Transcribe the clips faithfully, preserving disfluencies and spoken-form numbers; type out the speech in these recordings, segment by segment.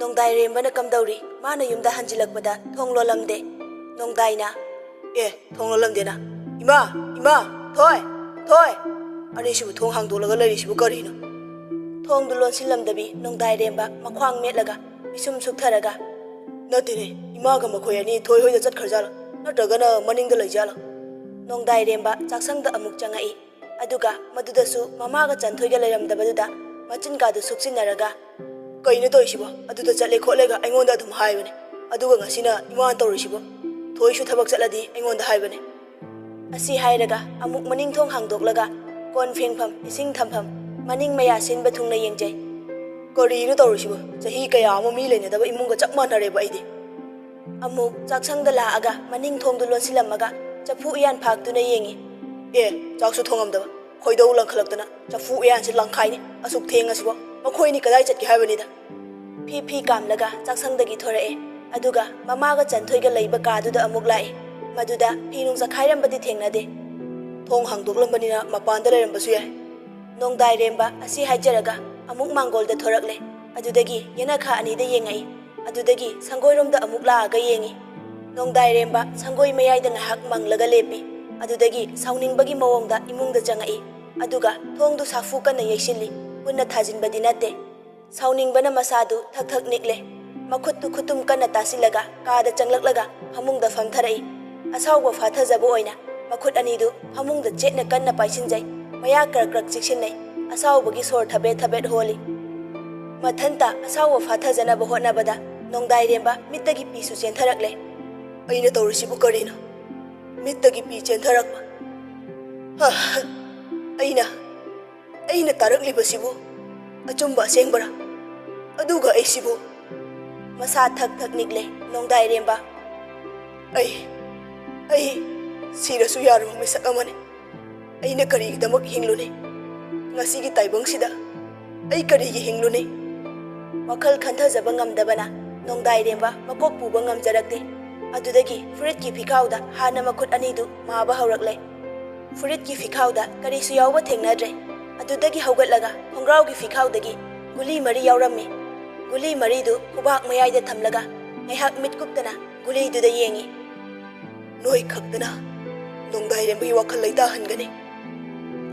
ꯅꯣꯡꯗꯥꯏꯔꯦꯝꯕꯅ ꯀꯝꯗꯧꯔꯤ? ꯃꯥꯅ ꯌꯨꯝꯗ ꯍꯟꯖꯤꯜꯂꯛꯄꯗ ꯊꯣꯡ ꯂꯣꯜꯂꯝꯗꯦ꯫ ꯅꯣꯡꯗꯥꯏꯅ, "ꯑꯦ, ꯊꯣꯡ ꯂꯣꯜꯂꯝꯗꯦꯅ? ꯏꯃꯥ! ꯏꯃꯥ! ꯊꯣꯏ! ꯊꯣꯏ!" ꯑꯅꯤꯁꯤꯕꯨ ꯊꯣꯡ ꯍꯥꯡꯗꯣꯛꯂꯒ ꯂꯩꯔꯤꯁꯤꯕꯨ ꯀꯔꯤꯅꯣ? ꯊꯣꯡꯗꯨ ꯂꯣꯟꯁꯤꯜꯂꯝꯗꯕꯤ ꯅꯣꯡꯗꯥꯏꯔꯦꯝꯕ ꯃꯈ꯭ꯋꯥꯡ ꯃꯦꯠꯂꯒ ꯄꯤꯁꯨꯝ ꯁꯨꯛꯊꯔꯒ, "ꯅꯠꯇꯦꯅꯦ, ꯏꯃꯥꯒ ꯃꯈꯣꯏ ꯑꯅꯤ ꯊꯣꯏ ꯍꯣꯏꯗ ꯆꯠꯈ꯭ꯔꯖꯥꯠꯂꯣ? ꯅꯠꯇ꯭ꯔꯒꯅ ꯃꯅꯤꯡꯗ ꯂꯩꯖꯥꯠꯂꯣ?" ꯅꯣꯡꯗꯥꯏꯔꯦꯝꯕ ꯆꯥꯛꯁꯪꯗ ꯑꯃꯨꯛ ꯆꯪꯉꯛꯏ꯫ ꯑꯗꯨꯒ ꯃꯗꯨꯗꯁꯨ ꯃꯃꯥꯒ ꯆꯟꯊꯣꯏꯒ ꯂꯩꯔꯝꯗꯕꯗꯨꯗ ꯃꯆꯤꯟ ꯀꯥꯗꯨ ꯁꯨꯛꯆꯤꯟꯅꯔꯒ, "ꯀꯩꯅꯣ ꯇꯧꯔꯤꯁꯤꯕꯣ? ꯑꯗꯨꯗ ꯆꯠꯂꯦ ꯈꯣꯠꯂꯦꯒ ꯑꯩꯉꯣꯟꯗ ꯑꯗꯨꯝ ꯍꯥꯏꯕꯅꯦ꯫ ꯑꯗꯨꯒ ꯉꯁꯤꯅ ꯏꯃꯥꯅ ꯇꯧꯔꯤꯁꯤꯕꯣ? ꯊꯣꯏꯁꯨ ꯊꯕꯛ ꯆꯠꯂꯗꯤ ꯑꯩꯉꯣꯟꯗ ꯍꯥꯏꯕꯅꯦ꯫" ꯑꯁꯤ ꯍꯥꯏꯔꯒ ꯑꯃꯨꯛ ꯃꯅꯤꯡ ꯊꯣꯡ ꯍꯥꯡꯗꯣꯛꯂꯒ ꯀꯣꯟ ꯐꯦꯡꯐꯝ, ꯏꯁꯤꯡ ꯊꯝꯐꯝ, ꯃꯅꯤꯡ ꯃꯌꯥ ꯁꯤꯟꯕ ꯊꯨꯡꯅ ꯌꯦꯡꯖꯩ꯫ "ꯀꯔꯤꯅꯣ ꯇꯧꯔꯤꯁꯤꯕꯣ? ꯆꯍꯤ ꯀꯌꯥ ꯑꯃ ꯃꯤ ꯂꯩꯅꯗꯕ ꯏꯃꯨꯡꯒ ꯆꯞ ꯃꯥꯟꯅꯔꯦꯕ ꯑꯩꯗꯤ꯫" ꯑꯃꯨꯛ ꯆꯥꯛꯁꯪꯗ ꯂꯥꯛꯑꯒ ꯃꯅꯤꯡ ꯊꯣꯡꯗꯨ ꯂꯣꯟꯁꯤꯜꯂꯝꯃꯒ ꯆꯐꯨ ꯎꯌꯥꯟ ꯐꯥꯛꯇꯨꯅ ꯌꯦꯡꯉꯤ꯫ "ꯑꯦ, ꯆꯥꯛꯁꯨ ꯊꯣꯡꯉꯝꯗꯕ, ꯈꯣꯏꯗꯧ ꯂꯪꯈꯠꯂꯛꯇꯅ ꯆꯐꯨ ꯎꯌꯥꯟꯁꯤ ꯂꯪꯈꯥꯏꯅꯤ꯫ ꯑꯁꯨꯛ ꯊꯦꯡꯉꯁꯤꯕꯣ? ꯃꯈꯣꯏꯅꯤ ꯀꯗꯥꯏ ꯆꯠꯀꯦ ꯍꯥꯏꯕꯅꯤꯗ?" ꯐꯤ ꯐꯤ ꯀꯥꯝꯂꯒ ꯆꯥꯛꯁꯪꯗꯒꯤ ꯊꯣꯔꯛꯑꯦ꯫ ꯑꯗꯨꯒ ꯃꯃꯥꯒ ꯆꯟꯊꯣꯏꯒ ꯂꯩꯕ ꯀꯥꯗꯨꯗ ꯑꯃꯨꯛ ꯂꯥꯛꯑꯦ꯫ ꯃꯗꯨꯗ ꯐꯤ ꯅꯨꯡ ꯆꯈꯥꯏꯔꯝꯕꯗꯤ ꯊꯦꯡꯅꯗꯦ꯫ "ꯊꯣꯡ ꯍꯥꯡꯗꯣꯛꯂꯝꯕꯅꯤꯅ ꯃꯄꯥꯟꯗ ꯂꯩꯔꯝꯕꯁꯨ ꯌꯥꯏ꯫" ꯅꯣꯡꯗꯥꯏꯔꯦꯝꯕ ꯑꯁꯤ ꯍꯥꯏꯖꯔꯒ ꯑꯃꯨꯛ ꯃꯥꯡꯒꯣꯜꯗ ꯊꯣꯔꯛꯂꯦ꯫ ꯑꯗꯨꯗꯒꯤ ꯌꯦꯅꯈꯥ ꯑꯅꯤꯗ ꯌꯦꯡꯉꯛꯏ꯫ ꯑꯗꯨꯗꯒꯤ ꯁꯪꯒꯣꯏꯔꯣꯝꯗ ꯑꯃꯨꯛ ꯂꯥꯛꯑꯒ ꯌꯦꯡꯉꯤ꯫ ꯅꯣꯡꯗꯥꯏꯔꯦꯝꯕ ꯁꯪꯒꯣꯏ ꯃꯌꯥꯏꯗ ꯉꯥꯏꯍꯥꯛ ꯃꯪꯂꯒ ꯂꯦꯞꯄꯤ꯫ ꯑꯗꯨꯗꯒꯤ ꯁꯥꯎꯅꯤꯡꯕꯒꯤ ꯃꯑꯣꯡꯗ ꯏꯃꯨꯡꯗ ꯆꯪꯉꯛꯏ꯫ ꯑꯗꯨꯒ ꯊꯣꯡꯗꯨ ꯁꯥꯐꯨ ꯀꯟꯅ ꯌꯩꯁꯤꯜꯂꯤ꯫ ꯄꯨꯟꯅ ꯊꯥꯖꯤꯟꯕꯗꯤ ꯅꯠꯇꯦ꯫ ꯁꯥꯎꯅꯤꯡꯕꯅ ꯃꯁꯥꯗꯨ ꯊꯛ ꯊꯛ ꯅꯤꯛꯂꯦ꯫ ꯃꯈꯨꯠꯇꯨ ꯈꯨꯇꯨꯝ ꯀꯟꯅ ꯇꯥꯁꯤꯜꯂꯒ ꯀꯥꯗ ꯆꯪꯂꯛꯂꯒ ꯐꯃꯨꯡꯗ ꯐꯝꯊꯔꯛꯏ꯫ ꯑꯁꯥꯎꯕ ꯐꯥꯊꯖꯕ ꯑꯣꯏꯅ ꯃꯈꯨꯠ ꯑꯅꯤꯗꯨ ꯐꯃꯨꯡꯗ ꯆꯦꯠꯅ ꯀꯟꯅ ꯄꯥꯏꯁꯤꯟꯖꯩ꯫ ꯃꯌꯥ ꯀ꯭ꯔꯛ ꯀ꯭ꯔꯛ ꯆꯤꯛꯁꯤꯟꯅꯩ꯫ ꯑꯁꯥꯎꯕꯒꯤ ꯁꯣꯔ ꯊꯕꯦꯠ ꯊꯕꯦꯠ ꯍꯣꯜꯂꯤ꯫ ꯃꯊꯟꯇ ꯑꯁꯥꯎꯕ ꯐꯥꯊꯖꯅꯕ ꯍꯣꯠꯅꯕꯗ ꯅꯣꯡꯗꯥꯏꯔꯦꯝꯕ ꯃꯤꯠꯇꯒꯤ ꯄꯤꯁꯨ ꯆꯦꯟꯊꯔꯛꯂꯦ꯫ "ꯑꯩꯅ ꯇꯧꯔꯤꯁꯤꯕꯨ ꯀꯔꯤꯅꯣ? ꯃꯤꯠꯇꯒꯤ ꯄꯤ ꯆꯦꯟꯊꯔꯛꯄ꯫ ꯍ, ꯍ, ꯑꯩꯅ, ꯑꯩꯅ ꯇꯥꯔꯛꯂꯤꯕꯁꯤꯕꯨ ꯑꯆꯨꯝꯕ ꯑꯁꯦꯡꯕꯔꯥ? ꯑꯗꯨꯒ ꯑꯩꯁꯤꯕꯨ?" ꯃꯁꯥ ꯊꯛ ꯊꯛ ꯅꯤꯛꯂꯦ ꯅꯣꯡꯗꯥꯏꯔꯦꯝꯕ꯫ "ꯑꯩ, ꯑꯩ ꯁꯤꯔꯁꯨ ꯌꯥꯔꯕ ꯃꯤꯁꯛ ꯑꯃꯅꯤ꯫ ꯑꯩꯅ ꯀꯔꯤꯒꯤꯗꯃꯛ ꯍꯤꯡꯂꯨꯅꯤ? ꯉꯁꯤꯒꯤ ꯇꯥꯏꯕꯪꯁꯤꯗ ꯑꯩ ꯀꯔꯤꯒꯤ ꯍꯤꯡꯂꯨꯅꯤ?" ꯋꯥꯈꯜ ꯈꯟꯊꯖꯕ ꯉꯝꯗꯕꯅ ꯅꯣꯡꯗꯥꯏꯔꯦꯝꯕ ꯃꯀꯣꯛ ꯄꯨꯕ ꯉꯝꯖꯔꯛꯇꯦ꯫ ꯑꯗꯨꯗꯒꯤ ꯐꯨꯔꯤꯠꯀꯤ ꯐꯤꯈꯥꯎꯗ ꯍꯥꯟꯅ ꯃꯈꯨꯠ ꯑꯅꯤꯗꯨ ꯃꯥꯕ ꯍꯧꯔꯛꯂꯦ꯫ ꯐꯨꯔꯤꯠꯀꯤ ꯐꯤꯈꯥꯎꯗ ꯀꯔꯤꯁꯨ ꯌꯥꯎꯕ ꯊꯦꯡꯅꯗ꯭ꯔꯦ꯫ ꯑꯗꯨꯗꯒꯤ ꯍꯧꯒꯠꯂꯒ ꯈꯣꯡꯒ꯭ꯔꯥꯎꯒꯤ ꯐꯤꯈꯥꯎꯗꯒꯤ ꯒꯨꯂꯤ ꯃꯔꯤ ꯌꯥꯎꯔꯝꯃꯤ꯫ ꯒꯨꯂꯤ ꯃꯔꯤꯗꯨ ꯈꯨꯕꯥꯛ ꯃꯌꯥꯏꯗ ꯊꯝꯂꯒ ꯉꯥꯏꯍꯥꯛ ꯃꯤꯠ ꯀꯨꯞꯇꯅ ꯒꯨꯂꯤꯗꯨꯗ ꯌꯦꯡꯏ꯫ "ꯅꯣꯏ ꯈꯛꯇꯅ ꯅꯣꯡꯗꯥꯏꯔꯦꯝꯕꯒꯤ ꯋꯥꯈꯜ ꯂꯩꯇꯥꯍꯟꯒꯅꯤ꯫"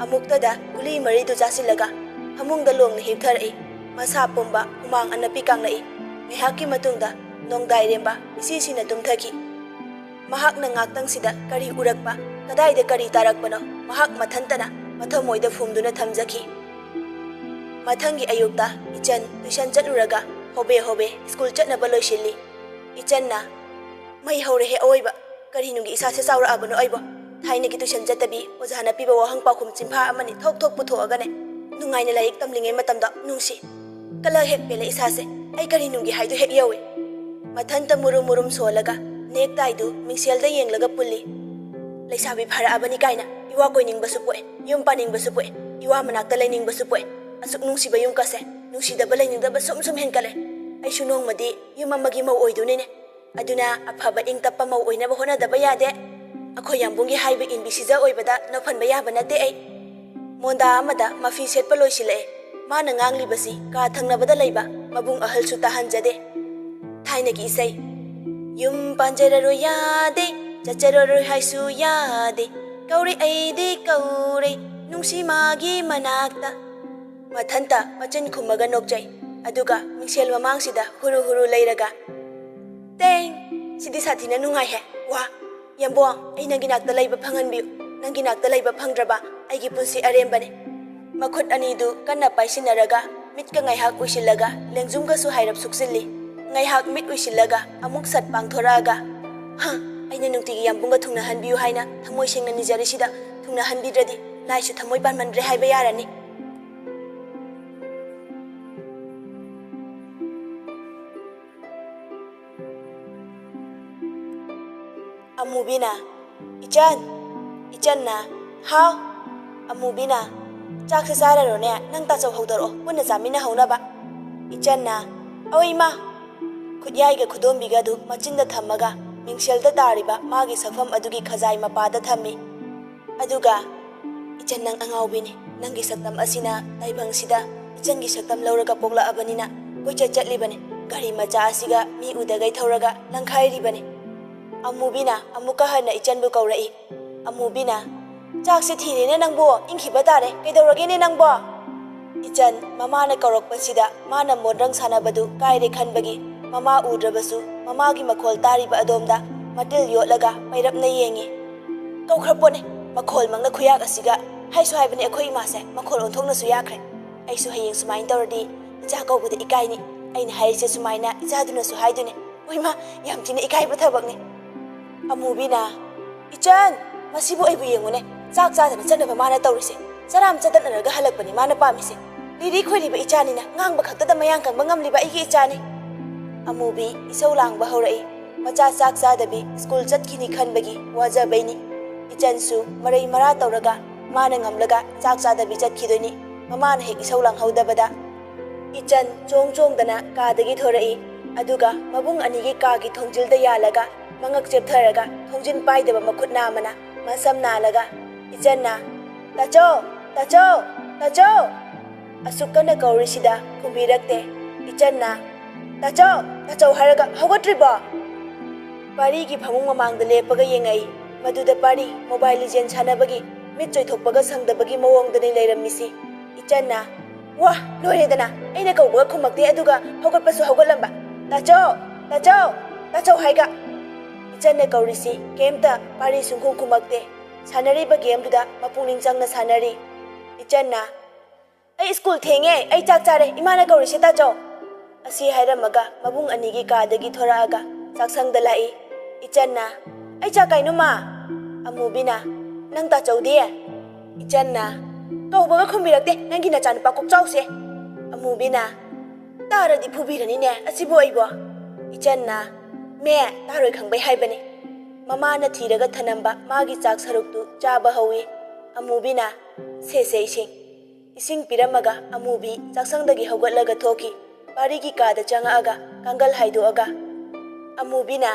ꯑꯃꯨꯛꯇꯗ ꯒꯨꯂꯤ ꯃꯔꯤꯗꯨ ꯆꯥꯁꯤꯜꯂꯒ ꯐꯃꯨꯡꯗ ꯂꯣꯡꯅ ꯍꯤꯞꯊꯔꯛꯏ꯫ ꯃꯁꯥ ꯄꯨꯝꯕ ꯍꯨꯃꯥꯡ ꯑꯅꯞꯄꯤ ꯀꯥꯡꯂꯛꯏ꯫ ꯉꯥꯏꯍꯥꯛꯀꯤ ꯃꯇꯨꯡꯗ ꯅꯣꯡꯗꯥꯏꯔꯦꯝꯕ ꯏꯁꯤ ꯁꯤꯅ ꯇꯨꯝꯊꯈꯤ꯫ ꯃꯍꯥꯛꯅ ꯉꯥꯛꯇꯪꯁꯤꯗ ꯀꯔꯤ ꯎꯔꯛꯄ, ꯀꯗꯥꯏꯗ ꯀꯔꯤ ꯇꯥꯔꯛꯄꯅꯣ, ꯃꯍꯥꯛ ꯃꯊꯟꯇꯅ ꯃꯊꯃꯣꯏꯗ ꯐꯨꯝꯗꯨꯅ ꯊꯝꯖꯈꯤ꯫ ꯃꯊꯪꯒꯤ ꯑꯌꯨꯛꯇ ꯏꯆꯟ ꯇꯨꯏꯁꯟ ꯆꯠꯂꯨꯔꯒ ꯍꯣꯕꯦ ꯍꯣꯕꯦ ꯁ꯭ꯀꯨꯜ ꯆꯠꯅꯕ ꯂꯣꯏꯁꯤꯜꯂꯤ꯫ ꯏꯆꯟꯅ, "ꯃꯩ ꯍꯧꯔꯦꯍꯦ ꯑꯋꯣꯏꯕ, ꯀꯔꯤꯅꯨꯡꯒꯤ ꯏꯁꯥꯁꯦ ꯆꯥꯎꯔꯛꯑꯕꯅꯣ ꯑꯩꯕꯣ? ꯊꯥꯏꯅꯒꯤ ꯇꯨꯏꯁꯟ ꯆꯠꯇꯕꯤ, ꯑꯣꯖꯥꯅ ꯄꯤꯕ ꯋꯥꯍꯪ ꯄꯥꯎꯈꯨꯝ ꯆꯤꯟꯐꯥ ꯑꯃꯅꯤ ꯊꯣꯛ ꯊꯣꯛ ꯄꯨꯊꯣꯛꯑꯒꯅꯦ, ꯅꯨꯡꯉꯥꯏꯅ ꯂꯥꯏꯔꯤꯛ ꯇꯝꯂꯤꯉꯩ ꯃꯇꯝꯗꯣ ꯅꯨꯡꯁꯤ꯫ ꯀꯂꯛ ꯍꯦꯛ ꯄꯦꯜꯂꯦ ꯏꯁꯥꯁꯦ, ꯑꯩ ꯀꯔꯤꯅꯨꯡꯒꯤ ꯍꯥꯏꯗꯣ ꯍꯦꯛ ꯌꯧꯏ꯫" ꯃꯊꯟꯇ ꯃꯨꯔꯨꯝ ꯃꯨꯔꯨꯝ ꯁꯣꯜꯂꯒ ꯅꯦꯛ ꯇꯥꯏꯗꯨ ꯃꯤꯡꯁꯦꯜꯗ ꯌꯦꯡꯂꯒ ꯄꯨꯜꯂꯤ꯫ "ꯂꯩꯁꯥꯕꯤ ꯐꯥꯔꯛꯑꯕꯅꯤ ꯀꯥꯏꯅ ꯏꯋꯥ ꯀꯣꯏꯅꯤꯡꯕꯁꯨ ꯄꯣꯛꯑꯦ, ꯌꯨꯝ ꯄꯥꯅꯤꯡꯕꯁꯨ ꯄꯣꯛꯑꯦ, ꯏꯋꯥ ꯃꯅꯥꯛꯇ ꯂꯩꯅꯤꯡꯕꯁꯨ ꯄꯣꯛꯑꯦ꯫ ꯑꯁꯨꯛ ꯅꯨꯡꯁꯤꯕ ꯌꯨꯝ ꯀꯥꯁꯦ ꯅꯨꯡꯁꯤꯗꯕ ꯂꯩꯅꯤꯡꯗꯕ ꯁꯨꯝ ꯁꯨꯝ ꯍꯦꯟꯀꯠꯂꯦ꯫ ꯑꯩꯁꯨ ꯅꯣꯡꯃꯗꯤ ꯌꯨꯝ ꯑꯃꯒꯤ ꯃꯧ ꯑꯣꯏꯗꯣꯏꯅꯤꯅꯦ꯫ ꯑꯗꯨꯅ ꯑꯐꯕ ꯏꯪ ꯇꯞꯄ ꯃꯧ ꯑꯣꯏꯅꯕ ꯍꯣꯠꯅꯗꯕ ꯌꯥꯗꯦ꯫ ꯑꯩꯈꯣꯏ ꯌꯥꯝꯕꯨꯡꯒꯤ ꯍꯥꯏꯕ ꯏꯟꯕꯤ ꯁꯤꯖ ꯑꯣꯏꯕꯗ ꯅꯣꯛꯍꯟꯕ ꯌꯥꯕ ꯅꯠꯇꯦ ꯑꯩ꯫" ꯃꯣꯟꯗꯥ ꯑꯃꯗ ꯃꯐꯤ ꯁꯦꯠꯄ ꯂꯣꯏꯁꯤꯜꯂꯛꯑꯦ꯫ ꯃꯥꯅ ꯉꯥꯡꯂꯤꯕꯁꯤ ꯀꯥ ꯊꯪꯅꯕꯗ ꯂꯩꯕ ꯃꯕꯨꯡ ꯑꯍꯜꯁꯨ ꯇꯥꯍꯟꯖꯗꯦ꯫ ꯊꯥꯏꯅꯒꯤ ꯏꯁꯩ, "ꯌꯨꯝ ꯄꯥꯟꯖꯔꯔꯣꯏ ꯌꯥꯗꯦ, ꯆꯠꯆꯔꯔꯣꯏ ꯍꯥꯏꯁꯨ ꯌꯥꯗꯦ, ꯀꯧꯔꯦ ꯑꯩꯗꯤ ꯀꯧꯔꯦ, ꯅꯨꯡꯁꯤ ꯃꯥꯒꯤ ꯃꯅꯥꯛꯇ꯫" ꯃꯊꯟꯇ ꯃꯆꯤꯟ ꯈꯨꯝꯃꯒ ꯅꯣꯛꯆꯩ꯫ ꯑꯗꯨꯒ ꯃꯤꯡꯁꯦꯜ ꯃꯃꯥꯡꯁꯤꯗ ꯍꯨꯔꯨ ꯍꯨꯔꯨ ꯂꯩꯔꯒ, "ꯇꯦꯡ! ꯁꯤꯗꯤ ꯁꯥꯊꯤꯅ ꯅꯨꯡꯉꯥꯏꯍꯦ꯫ ꯋꯥ! ꯌꯥꯝꯕꯣꯡ, ꯑꯩ ꯅꯪꯒꯤ ꯅꯥꯛꯇ ꯂꯩꯕ ꯐꯪꯍꯟꯕꯤꯌꯨ꯫ ꯅꯪꯒꯤ ꯅꯥꯛꯇ ꯂꯩꯕ ꯐꯪꯗ꯭ꯔꯕ ꯑꯩꯒꯤ ꯄꯨꯟꯁꯤ ꯑꯔꯦꯝꯕꯅꯤ꯫" ꯃꯈꯨꯠ ꯑꯅꯤꯗꯨ ꯀꯟꯅ ꯄꯥꯏꯁꯤꯟꯅꯔꯒ ꯃꯤꯠꯀ ꯉꯥꯏꯍꯥꯛ ꯎꯏꯁꯤꯜꯂꯒ ꯂꯦꯡꯖꯨꯝꯒꯁꯨ ꯍꯥꯏꯔꯞ ꯁꯨꯛꯆꯤꯜꯂꯤ꯫ ꯉꯥꯏꯍꯥꯛ ꯃꯤꯠ ꯎꯏꯁꯤꯜꯂꯒ ꯑꯃꯨꯛ ꯁꯠ ꯄꯥꯡꯊꯣꯔꯛꯑꯒ, "ꯍ! ꯑꯩꯅ ꯅꯨꯡꯇꯤꯒꯤ ꯌꯥꯝꯕꯨꯡꯒ ꯊꯨꯡꯅꯍꯟꯕꯤꯌꯨ ꯍꯥꯏꯅ ꯊꯃꯣꯏ ꯁꯦꯡꯅ ꯅꯤꯖꯔꯤꯁꯤꯗ ꯊꯨꯡꯅꯍꯟꯕꯤꯗ꯭ꯔꯗꯤ ꯂꯥꯏꯁꯨ ꯊꯃꯣꯏ ꯄꯥꯟꯃꯟꯗ꯭ꯔꯦ ꯍꯥꯏꯕ ꯌꯥꯔꯅꯤ꯫" ꯑꯃꯨꯕꯤꯅ, "ꯏꯆꯟ!" ꯏꯆꯟꯅ, "ꯍꯥꯎ?" ꯑꯃꯨꯕꯤꯅ, "ꯆꯥꯛꯁꯦ ꯆꯥꯔꯔꯣꯅꯦ, ꯅꯪ ꯇꯥꯆꯧ ꯍꯧꯗꯣꯔꯛꯑꯣ, ꯄꯨꯟꯅ ꯆꯥꯃꯤꯟꯅꯍꯧꯅꯕ꯫" ꯏꯆꯟꯅ, "ꯑꯣꯏ ꯏꯃꯥ!" ꯈꯨꯠꯌꯥꯏꯒ ꯈꯨꯗꯣꯝꯕꯤꯒꯗꯨ ꯃꯆꯤꯟꯗ ꯊꯝꯃꯒ ꯃꯤꯡꯁꯦꯜꯗ ꯇꯥꯔꯤꯕ ꯃꯥꯒꯤ ꯁꯛꯐꯝ ꯑꯗꯨꯒꯤ ꯈꯖꯥꯏ ꯃꯄꯥꯗ ꯊꯝꯃꯤ꯫ ꯑꯗꯨꯒ, "ꯏꯆꯟ, ꯅꯪ ꯑꯉꯥꯎꯕꯤꯅꯤ꯫ ꯅꯪꯒꯤ ꯁꯛꯇꯝ ꯑꯁꯤꯅ ꯇꯥꯏꯕꯪꯁꯤꯗ ꯏꯆꯟꯒꯤ ꯁꯛꯇꯝ ꯂꯧꯔꯒ ꯄꯣꯛꯂꯛꯑꯕꯅꯤꯅ ꯀꯣꯏꯆꯠ ꯆꯠꯂꯤꯕꯅꯤ꯫ ꯒꯥꯔꯤ ꯃꯆꯥ ꯑꯁꯤꯒ ꯃꯤ ꯎꯗꯒꯩ ꯊꯧꯔꯒ ꯂꯪꯈꯥꯏꯔꯤꯕꯅꯤ꯫ ꯑꯃꯨꯕꯤꯅ ꯑꯃꯨꯛꯀ ꯍꯟꯅ ꯏꯆꯟꯕꯨ ꯀꯧꯔꯛꯏ꯫ ꯑꯃꯨꯕꯤꯅ, "ꯆꯥꯛꯁꯦ ꯊꯤꯔꯦꯅꯦ ꯅꯪꯕꯣ, ꯏꯪꯈꯤꯕ ꯇꯥꯔꯦ, ꯀꯩꯗꯧꯔꯒꯦꯅꯦ ꯅꯪꯕꯣ?" ꯏꯆꯟ ꯃꯃꯥꯅ ꯀꯧꯔꯛꯄꯁꯤꯗ ꯃꯥꯅ ꯃꯣꯟꯗ꯭ꯔꯪ ꯁꯥꯟꯅꯕꯗꯨ ꯀꯥꯏꯔꯦ ꯈꯟꯕꯒꯤ ꯃꯃꯥ ꯎꯗ꯭ꯔꯕꯁꯨ ꯃꯃꯥꯒꯤ ꯃꯈꯣꯜ ꯇꯥꯔꯤꯕ ꯑꯗꯣꯝꯗ ꯃꯇꯤꯜ ꯌꯣꯠꯂꯒ ꯄꯩꯔꯞꯅ ꯌꯦꯡꯉꯤ꯫ ꯀꯧꯈ꯭ꯔ ꯄꯣꯠꯅꯦ, ꯃꯈꯣꯜ ꯃꯪꯅ ꯈꯨꯌꯥꯛ ꯑꯁꯤꯒ꯫ ꯍꯥꯏꯁꯨ ꯍꯥꯏꯕꯅꯦ ꯑꯩꯈꯣꯏ ꯏꯃꯥꯁꯦ ꯃꯈꯣꯜ ꯑꯣꯟꯊꯣꯛꯅꯁꯨ ꯌꯥꯈ꯭ꯔꯦ꯫ ꯑꯩꯁꯨ ꯍꯌꯦꯡ ꯁꯨꯃꯥꯏꯅ ꯇꯧꯔꯗꯤ ꯏꯆꯥ ꯀꯧꯕꯗ ꯏꯀꯥꯏꯅꯤ꯫ ꯑꯩꯅ ꯍꯥꯏꯔꯤꯁꯦ ꯁꯨꯃꯥꯏꯅ ꯏꯆꯥꯗꯨꯅꯁꯨ ꯍꯥꯏꯗꯣꯏꯅꯦ꯫ ꯍꯣꯏꯃ, ꯌꯥꯝ ꯊꯤꯅ ꯏꯀꯥꯏꯕ ꯊꯕꯛꯅꯦ꯫ ꯑꯃꯨꯕꯤꯅ, "ꯏꯆꯟ, ꯃꯁꯤꯕꯨ ꯑꯩꯕꯨ ꯌꯦꯡꯉꯨꯅꯦ, ꯆꯥꯛ ꯆꯥꯗꯅ ꯆꯠꯅꯕ ꯃꯥꯅ ꯇꯧꯔꯤꯁꯦ꯫ ꯆꯔꯥꯝ ꯆꯗꯠꯅꯔꯒ ꯍꯜꯂꯛꯄꯅꯤ ꯃꯥꯅ ꯄꯥꯝꯃꯤꯁꯦ꯫ ꯂꯤꯔꯤ ꯈꯣꯏꯔꯤꯕ ꯏꯆꯥꯅꯤꯅ ꯉꯥꯡꯕ ꯈꯛꯇꯗ ꯃꯌꯥꯡ ꯀꯪꯕ ꯉꯝꯂꯤꯕ ꯑꯩꯒꯤ ꯏꯆꯥꯅꯤ꯫" ꯑꯃꯨꯕꯤ ꯏꯁꯧ ꯂꯥꯡꯕ ꯍꯧꯔꯛꯏ꯫ ꯃꯆꯥ ꯆꯥꯛ ꯆꯥꯗꯕꯤ ꯁ꯭ꯀꯨꯜ ꯆꯠꯈꯤꯅꯤ ꯈꯟꯕꯒꯤ ꯋꯥꯖꯕꯩꯅꯤ꯫ ꯏꯆꯟꯁꯨ ꯃꯔꯩ ꯃꯔꯥ ꯇꯧꯔꯒ ꯃꯥꯅ ꯉꯝꯂꯒ ꯆꯥꯛ ꯆꯥꯗꯕꯤ ꯆꯠꯈꯤꯗꯣꯏꯅꯤ꯫ ꯃꯃꯥꯅ ꯍꯦꯛ ꯏꯁꯧ ꯂꯥꯡꯍꯧꯗꯕꯗ ꯏꯆꯟ ꯆꯣꯡ ꯆꯣꯡꯗꯅ ꯀꯥꯗꯒꯤ ꯊꯣꯔꯛꯏ꯫ ꯑꯗꯨꯒ ꯃꯕꯨꯡ ꯑꯅꯤꯒꯤ ꯀꯥꯒꯤ ꯊꯣꯡꯖꯤꯜꯗ ꯌꯥꯜꯂꯒ ꯃꯉꯛ ꯆꯦꯞꯊꯔꯒ ꯊꯣꯡꯖꯤꯟ ꯄꯥꯏꯗꯕ ꯃꯈꯨꯠ ꯅꯥꯝꯃꯅ ꯃꯁꯝ ꯅꯥꯜꯂꯒ ꯏꯆꯟꯅ, "ꯇꯥꯆꯧ! ꯇꯥꯆꯧ! ꯇꯥꯆꯧ!" ꯑꯁꯨꯛ ꯀꯟꯅ ꯀꯧꯔꯤꯁꯤꯗ ꯈꯨꯝꯕꯤꯔꯛꯇꯦ꯫ ꯏꯆꯟꯅ, "ꯇꯥꯆꯧ! ꯇꯥꯆꯧ ꯍꯥꯏꯔꯒ ꯍꯧꯒꯠꯇ꯭ꯔꯤꯕꯣ?" ꯄꯥꯔꯤꯒꯤ ꯐꯃꯨꯡ ꯃꯃꯥꯡꯗ ꯂꯦꯞꯄꯒ ꯌꯦꯡꯉꯛꯏ꯫ ꯃꯗꯨꯗ ꯄꯥꯔꯤ Mobile Legend ꯁꯥꯟꯅꯕꯒꯤ ꯃꯤꯠ ꯆꯣꯏꯊꯣꯛꯄꯒ ꯁꯪꯗꯕꯒꯤ ꯃꯑꯣꯡꯗꯅꯤ ꯂꯩꯔꯝꯃꯤꯁꯤ꯫ ꯏꯆꯟꯅ, "ꯋꯥ, ꯂꯣꯏꯔꯦꯗꯅ! ꯑꯩꯅ ꯀꯧꯕꯒ ꯈꯨꯝꯃꯛꯇꯦ, ꯑꯗꯨꯒ ꯍꯧꯒꯠꯄꯁꯨ ꯍꯧꯒꯠꯂꯝꯕ꯫ ꯇꯥꯆꯧ! ꯇꯥꯆꯧ! ꯇꯥꯆꯧ ꯍꯥꯏꯒ!" ꯏꯆꯟꯅ ꯀꯧꯔꯤꯁꯤ ꯀꯩꯝꯇ ꯄꯥꯔꯤ ꯁꯨꯡꯈꯨꯝ ꯈꯨꯝꯃꯛꯇꯦ꯫ ꯁꯥꯟꯅꯔꯤꯕ gameꯗꯨꯗ ꯃꯄꯨꯛꯅꯤꯡ ꯆꯪꯅ ꯁꯥꯟꯅꯔꯤ꯫ ꯏꯆꯟꯅ, "ꯑꯩ ꯁ꯭ꯀꯨꯜ ꯊꯦꯡꯉꯦ, ꯑꯩ ꯆꯥꯛ ꯆꯥꯔꯦ, ꯏꯃꯥꯅ ꯀꯧꯔꯤꯁꯦ ꯇꯥꯆꯧ!" ꯑꯁꯤ ꯍꯥꯏꯔꯝꯃꯒ ꯃꯕꯨꯡ ꯑꯅꯤꯒꯤ ꯀꯥꯗꯒꯤ ꯊꯣꯔꯛꯑꯒ ꯆꯥꯛꯁꯪꯗ ꯂꯥꯛꯏ꯫ ꯏꯆꯟꯅ, "ꯑꯩ ꯆꯥꯛ ꯀꯥꯏꯅꯣ ꯃꯥ?" ꯑꯃꯨꯕꯤꯅ, "ꯅꯪ ꯇꯥꯆꯧꯗꯤ?" ꯏꯆꯟꯅ, "ꯀꯧꯕꯒ ꯈꯨꯝꯕꯤꯔꯛꯇꯦ ꯅꯪꯒꯤ ꯅꯆꯥꯅꯨꯄꯥ ꯀꯣꯛꯆꯥꯎꯁꯦ!" ꯑꯃꯨꯕꯤꯅ, "ꯇꯥꯔꯗꯤ ꯐꯨꯕꯤꯔꯅꯤꯅꯦ ꯑꯁꯤꯕꯨ ꯑꯩꯕꯣ!" ꯏꯆꯟꯅ, "ꯃꯦ, ꯇꯥꯔꯣꯏ ꯈꯪꯕꯩ ꯍꯥꯏꯕꯅꯤ꯫" ꯃꯃꯥꯅ ꯊꯤꯔꯒ ꯊꯅꯝꯕ ꯃꯥꯒꯤ ꯆꯥꯛ ꯁꯔꯨꯛꯇꯨ ꯆꯥꯕ ꯍꯧꯏ꯫ ꯑꯃꯨꯕꯤꯅ, "ꯁꯦ ꯁꯦ ꯏꯁꯤꯡ꯫" ꯏꯁꯤꯡ ꯄꯤꯔꯝꯃꯒ ꯑꯃꯨꯕꯤ ꯆꯥꯛꯁꯪꯗꯒꯤ ꯍꯧꯒꯠꯂꯒ ꯊꯣꯛꯈꯤ꯫ ꯄꯥꯔꯤꯒꯤ ꯀꯥꯗ ꯆꯪꯉꯛꯑꯒ ꯀꯥꯡꯒꯜ ꯍꯥꯏꯗꯣꯛꯑꯒ ꯑꯃꯨꯕꯤꯅ,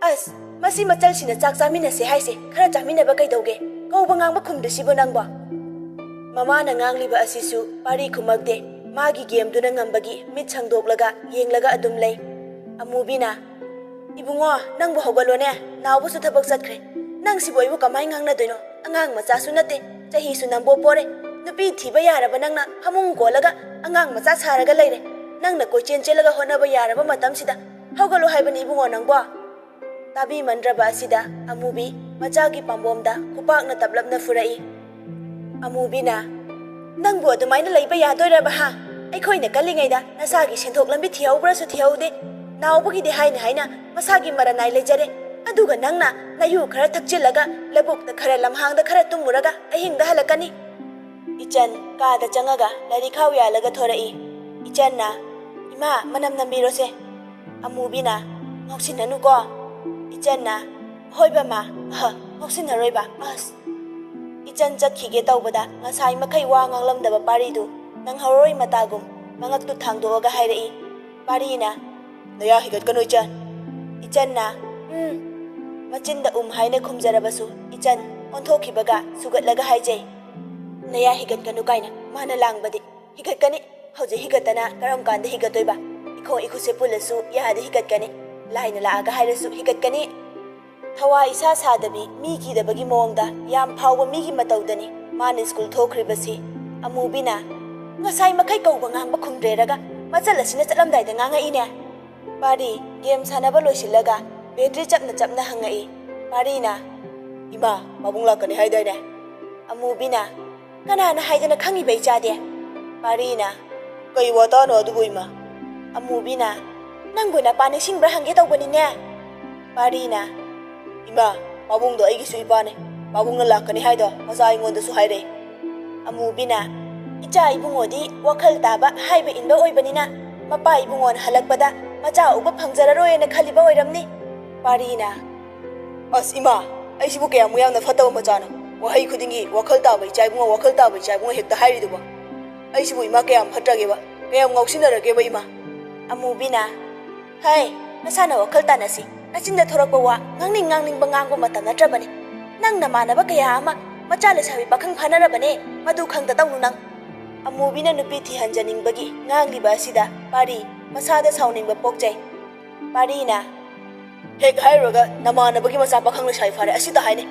"ꯑꯁ, ꯃꯁꯤ ꯃꯆꯜꯁꯤꯅ ꯆꯥꯛ ꯆꯥꯃꯤꯟꯅꯁꯦ ꯍꯥꯏꯁꯦ, ꯈꯔ ꯆꯥꯃꯤꯟꯅꯕ ꯀꯩꯗꯧꯒꯦ? ꯀꯧꯕ ꯉꯥꯡꯕ ꯈꯨꯝꯗ꯭ꯔꯤꯁꯤꯕꯨ ꯅꯪꯕꯣ?" ꯃꯃꯥꯅ ꯉꯥꯡꯂꯤꯕ ꯑꯁꯤꯁꯨ ꯄꯥꯔꯤ ꯈꯨꯝꯃꯛꯇꯦ꯫ ꯃꯥꯒꯤ ꯒꯦꯝꯗꯨꯅ ꯉꯝꯕꯒꯤ ꯃꯤꯠ ꯁꯪꯗꯣꯛꯂꯒ ꯌꯦꯡꯂꯒ ꯑꯗꯨꯝ ꯂꯩ꯫ ꯑꯃꯨꯕꯤꯅ, "ꯏꯕꯨꯡꯉꯣ, ꯅꯪꯕꯨ ꯍꯧꯒꯠꯂꯣꯅꯦ, ꯅꯥꯎꯕꯁꯨ ꯊꯕꯛ ꯆꯠꯈ꯭ꯔꯦ꯫ ꯅꯪꯁꯤꯕꯨ ꯑꯩꯕꯨ ꯀꯃꯥꯏ ꯉꯥꯡꯅꯗꯣꯏꯅꯣ? ꯑꯉꯥꯡ ꯃꯆꯥꯁꯨ ꯅꯠꯇꯦ, ꯆꯍꯤꯁꯨ ꯅꯝꯕꯣ ꯄꯣꯔꯦ꯫ ꯅꯨꯄꯤ ꯊꯤꯕ ꯌꯥꯔꯕ ꯅꯪꯅ ꯐꯃꯨꯡ ꯀꯣꯜꯂꯒ ꯑꯉꯥꯡ ꯃꯆꯥ ꯁꯥꯔꯒ ꯂꯩꯔꯦ꯫ ꯅꯪꯅ ꯀꯣꯏꯆꯦꯟ ꯆꯦꯜꯂꯒ ꯍꯣꯠꯅꯕ ꯌꯥꯔꯕ ꯃꯇꯝꯁꯤꯗ ꯍꯧꯒꯠꯂꯣ ꯍꯥꯏꯕꯅꯤ ꯏꯕꯨꯡꯉꯣ ꯅꯪꯕꯣ?" ꯇꯥꯕꯤꯃꯟꯗ꯭ꯔꯕ ꯑꯁꯤꯗ ꯑꯃꯨꯕꯤ ꯃꯆꯥꯒꯤ ꯄꯥꯝꯕꯣꯝꯗ ꯈꯨꯄꯥꯛꯅ ꯇꯞꯂꯞꯅ ꯐꯨꯔꯛꯏ꯫ ꯑꯃꯨꯕꯤꯅ, "ꯅꯪꯕꯨ ꯑꯗꯨꯃꯥꯏꯅ ꯂꯩꯕ ꯌꯥꯗꯣꯏꯔꯕ ꯍꯥ? ꯑꯩꯈꯣꯏꯅ ꯀꯜꯂꯤꯉꯩꯗ ꯅꯁꯥꯒꯤ ꯁꯦꯟꯊꯣꯛ ꯂꯝꯕꯤ ꯊꯤꯍꯧꯕ꯭ꯔꯁꯨ ꯊꯤꯍꯧꯗꯦ꯫ ꯅꯥꯎꯕꯒꯤꯗꯤ ꯍꯥꯏꯅ ꯍꯥꯏꯅ ꯃꯁꯥꯒꯤ ꯃꯔꯟ ꯅꯥꯏ ꯂꯩꯖꯔꯦ꯫ ꯑꯗꯨꯒ ꯅꯪꯅ ꯅꯌꯨ ꯈꯔ ꯊꯛꯆꯤꯜꯂꯒ ꯂꯧꯕꯨꯛꯇ ꯈꯔ ꯂꯝꯍꯥꯡꯗ ꯈꯔ ꯇꯨꯝꯃꯨꯔꯒ ꯑꯍꯤꯡꯗ ꯍꯜꯂꯛꯀꯅꯤ?" ꯏꯆꯟ ꯀꯥꯗ ꯆꯪꯉꯒ ꯂꯥꯏꯔꯤꯛ ꯈꯥꯎ ꯌꯥꯜꯂꯒ ꯊꯣꯔꯛꯏ꯫ ꯏꯆꯟꯅ, "ꯏꯃꯥ, ꯃꯅꯝ ꯅꯝꯕꯤꯔꯣꯁꯦ꯫" ꯑꯃꯨꯕꯤꯅ, "ꯉꯥꯎꯁꯤꯟꯅꯅꯨꯀꯣ꯫" ꯏꯆꯟꯅ, "ꯍꯣꯏ ꯕꯃꯥ, ꯑꯍ, ꯉꯥꯎꯁꯤꯟꯅꯔꯣꯏꯕ, ꯑꯁ꯫" ꯏꯆꯟ ꯆꯠꯈꯤꯒꯦ ꯇꯧꯕꯗ ꯉꯁꯥꯏ ꯃꯈꯩ ꯋꯥ ꯉꯥꯡꯂꯝꯗꯕ ꯄꯥꯔꯤꯗꯨ ꯅꯪꯍꯧꯔꯣꯏ ꯃꯇꯥꯒꯨꯝ ꯃꯉꯛꯇꯨ ꯊꯥꯡꯗꯣꯛꯑꯒ ꯍꯥꯏꯔꯛꯏ꯫ ꯄꯥꯔꯤꯅ, "ꯅꯌꯥ ꯍꯤꯒꯠꯀꯅꯨ ꯏꯆꯟ꯫" ꯏꯆꯟꯅ, "ꯎꯝ꯫" ꯃꯆꯤꯟꯗ ꯎꯝ ꯍꯥꯏꯅ ꯈꯨꯝꯖꯔꯕꯁꯨ ꯏꯆꯟ ꯑꯣꯟꯊꯣꯛꯈꯤꯕꯒ ꯁꯨꯒꯠꯂꯒ ꯍꯥꯏꯖꯩ, "ꯅꯌꯥ ꯍꯤꯒꯠꯀꯅꯨ ꯀꯥꯏꯅ ꯃꯥꯅ ꯂꯥꯡꯕꯗꯤ ꯍꯤꯒꯠꯀꯅꯤ꯫ ꯍꯧꯖꯤꯛ ꯍꯤꯒꯠꯇꯅ ꯀꯔꯝ ꯀꯥꯟꯗ ꯍꯤꯒꯠꯇꯣꯏꯕ? ꯏꯈꯣꯡ ꯏꯈꯨꯠꯁꯦ ꯄꯨꯜꯂꯁꯨ ꯌꯥꯗꯤ ꯍꯤꯒꯠꯀꯅꯤ꯫ ꯂꯥꯏꯅ ꯂꯥꯛꯑꯒ ꯍꯥꯏꯔꯁꯨ ꯍꯤꯒꯠꯀꯅꯤ꯫" ꯊꯋꯥ ꯏꯁꯥ ꯁꯥꯗꯕꯤ, ꯃꯤ ꯀꯤꯗꯕꯒꯤ ꯃꯑꯣꯡꯗ ꯌꯥꯝ ꯐꯥꯎꯕ ꯃꯤꯒꯤ ꯃꯇꯧꯗꯅꯤ ꯃꯥꯅ ꯁ꯭ꯀꯨꯜ ꯊꯣꯛꯈ꯭ꯔꯤꯕꯁꯤ꯫ ꯑꯃꯨꯕꯤꯅ, "ꯉꯁꯥꯏ ꯃꯈꯩ ꯀꯧꯕ ꯉꯥꯡꯕ ꯈꯨꯝꯗ꯭ꯔꯦꯔꯒ ꯃꯆꯜ ꯑꯁꯤꯅ ꯆꯠꯂꯝꯗꯥꯏꯗ ꯉꯥꯡꯉꯛꯏꯅꯦ?" ꯄꯥꯔꯤ ꯒꯦꯝ ꯁꯥꯟꯅꯕ ꯂꯣꯏꯁꯤꯜꯂꯒ ꯕꯦꯇ꯭ꯔꯤ ꯆꯞꯅ ꯆꯞꯅ ꯍꯪꯉꯛꯏ꯫ ꯄꯥꯔꯤꯅ, "ꯏꯃꯥ, ꯄꯥꯕꯨꯡ ꯂꯥꯛꯀꯅꯤ ꯍꯥꯏꯗꯥꯏꯅꯦ?" ꯑꯃꯨꯕꯤꯅ, "ꯀꯅꯥꯅ ꯍꯥꯏꯗꯅ ꯈꯪꯉꯤꯕ ꯏꯆꯥꯗꯤ?" ꯄꯥꯔꯤꯅ, "ꯀꯩ ꯋꯥꯇꯥꯅꯣ ꯑꯗꯨꯕꯨ ꯏꯃꯥ?" ꯑꯃꯨꯕꯤꯅ, "ꯅꯪꯕꯨ ꯅꯄꯥ ꯅꯤꯡꯁꯤꯡꯕ꯭ꯔꯥ ꯍꯪꯒꯦ ꯇꯧꯕꯅꯤꯅꯦ꯫" ꯄꯥꯔꯤꯅ, "ꯏꯃꯥ, ꯄꯥꯕꯨꯡꯗꯣ ꯑꯩꯒꯤꯁꯨ ꯏꯄꯥꯅꯦ꯫ ꯄꯥꯕꯨꯡꯅ ꯂꯥꯛꯀꯅꯤ ꯍꯥꯏꯗꯣ ꯃꯆꯥ ꯑꯩꯉꯣꯟꯗꯁꯨ ꯍꯥꯏꯔꯛꯏ꯫" ꯑꯃꯨꯕꯤꯅ, "ꯏꯆꯥ ꯏꯕꯨꯡꯉꯣꯗꯤ ꯋꯥꯈꯜ ꯇꯥꯕ ꯍꯥꯏꯕ ꯏꯟꯕ ꯑꯣꯏꯕꯅꯤꯅ ꯃꯄꯥ ꯏꯕꯨꯡꯉꯣꯅ ꯍꯜꯂꯛꯄꯗ ꯃꯆꯥ ꯎꯕ ꯐꯪꯖꯔꯔꯣꯏꯅ ꯈꯜꯂꯤꯕ ꯑꯣꯏꯔꯝꯅꯤ꯫" ꯄꯥꯔꯤꯅ, "ꯑꯁ ꯏꯃꯥ, ꯑꯩꯁꯤꯕꯨ ꯀꯌꯥꯃꯨꯛ ꯌꯥꯝꯅ ꯐꯠꯇꯕ ꯃꯆꯥꯅꯣ? ꯋꯥꯍꯩ ꯈꯨꯗꯤꯡꯒꯤ ꯋꯥꯈꯜ ꯇꯥꯕ ꯏꯆꯥ ꯏꯕꯨꯡꯉꯣ, ꯋꯥꯈꯜ ꯇꯥꯕ ꯏꯆꯥ ꯏꯕꯨꯡꯉꯣ ꯍꯦꯛꯇ ꯍꯥꯏꯔꯤꯗꯨꯕꯣ? ꯑꯩꯁꯤꯕꯨ ꯏꯃꯥ ꯀꯌꯥꯝ ꯐꯠꯇ꯭ꯔꯒꯦꯕ? ꯀꯌꯥꯝ ꯉꯥꯎꯁꯤꯟꯅꯔꯒꯦꯕ ꯏꯃꯥ?" ꯑꯃꯨꯕꯤꯅ, "ꯍꯩ, ꯅꯁꯥꯅ ꯋꯥꯈꯜ ꯇꯥꯅꯁꯤ꯫ ꯅꯆꯤꯟꯗ ꯊꯣꯔꯛꯄ ꯋꯥ ꯉꯥꯡꯅꯤꯡ ꯉꯥꯡꯅꯤꯡꯕ ꯉꯥꯡꯕ ꯃꯇꯝ ꯅꯠꯇ꯭ꯔꯕꯅꯤ꯫ ꯅꯪ ꯅꯃꯥꯟꯅꯕ ꯀꯌꯥ ꯑꯃ ꯃꯆꯥ ꯂꯩꯁꯥꯕꯤ ꯄꯥꯈꯪ ꯐꯥꯅꯔꯕꯅꯦ꯫ ꯃꯗꯨ ꯈꯪꯗ ꯇꯧꯅꯨ ꯅꯪ꯫" ꯑꯃꯨꯕꯤꯅ ꯅꯨꯄꯤ ꯊꯤꯍꯟꯖꯅꯤꯡꯕꯒꯤ ꯉꯥꯡꯂꯤꯕ ꯑꯁꯤꯗ ꯄꯥꯔꯤ ꯃꯁꯥꯗ ꯁꯥꯎꯅꯤꯡꯕ ꯄꯣꯛꯆꯩ꯫ ꯄꯥꯔꯤꯅ, "ꯍꯦꯛ ꯍꯥꯏꯔꯨꯔꯒ ꯅꯃꯥꯟꯅꯕꯒꯤ ꯃꯆꯥ ꯄꯥꯈꯪ ꯂꯩꯁꯥꯕꯤ ꯐꯥꯔꯦ, ꯑꯁꯤꯇ ꯍꯥꯏꯅꯤ꯫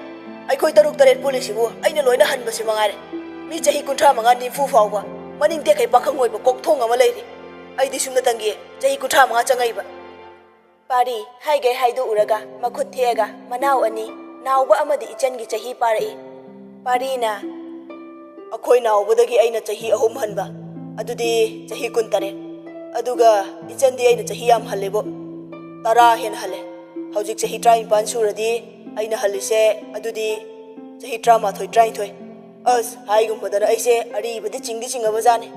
ꯑꯩꯈꯣꯏ ꯇꯔꯨꯛ ꯇꯔꯦꯠ ꯄꯨꯜꯂꯤꯁꯤꯕꯨ ꯑꯩꯅ ꯂꯣꯏꯅ ꯍꯟꯕꯁꯤ ꯃꯉꯥꯏꯔꯦ꯫ ꯃꯤ ꯆꯍꯤ ꯀꯨꯟꯊ꯭ꯔꯥ ꯃꯉꯥ ꯅꯤꯐꯨ ꯐꯥꯎꯕ ꯃꯅꯤꯡ ꯇꯦꯛꯈꯩ ꯄꯥꯈꯪ ꯑꯣꯏꯕ ꯀꯣꯛꯊꯣꯡ ꯑꯃ ꯂꯩꯔꯤ꯫ ꯑꯩꯗꯤ ꯁꯨꯞꯅꯇꯪꯒꯤ ꯆꯍꯤ ꯀꯨꯟꯊ꯭ꯔꯥ ꯃꯉꯥ ꯆꯪꯉꯛꯏꯕ꯫" ꯄꯥꯔꯤ ꯍꯥꯏꯒꯩ ꯍꯥꯏꯗꯣꯛꯎꯔꯒ ꯃꯈꯨꯠ ꯊꯦꯛꯑꯒ ꯃꯅꯥꯎ ꯑꯅꯤ, ꯅꯥꯎꯕ ꯑꯃꯗꯤ ꯏꯆꯟꯒꯤ ꯆꯍꯤ ꯄꯥꯔꯛꯏ꯫ ꯄꯥꯔꯤꯅ, "ꯑꯩꯈꯣꯏ ꯅꯥꯎꯕꯗꯒꯤ ꯑꯩꯅ ꯆꯍꯤ ꯑꯍꯨꯝ ꯍꯟꯕ, ꯑꯗꯨꯗꯤ ꯆꯍꯤ ꯀꯨꯟꯇꯔꯦꯠ꯫ ꯑꯗꯨꯒ ꯏꯆꯟꯗꯤ ꯑꯩꯅ ꯆꯍꯤ ꯌꯥꯝ ꯍꯜꯂꯦꯕꯣ, ꯇꯔꯥ ꯍꯦꯟꯅ ꯍꯜꯂꯦ꯫ ꯍꯧꯖꯤꯛ ꯆꯍꯤ ꯇꯔꯥꯅꯤꯄꯥꯟ ꯁꯨꯔꯗꯤ ꯑꯩꯅ ꯍꯜꯂꯤꯁꯦ, ꯑꯗꯨꯗꯤ ꯆꯍꯤ ꯇꯔꯥꯃꯥꯊꯣꯏ, ꯇꯔꯥꯅꯤꯊꯣꯏ꯫ ꯑꯁ, ꯍꯥꯏꯒꯨꯝꯕꯗꯅ ꯑꯩꯁꯦ ꯑꯔꯤꯕꯗꯤ ꯆꯤꯡꯗꯤ ꯆꯤꯡꯉꯕꯖꯥꯠꯅꯤ꯫"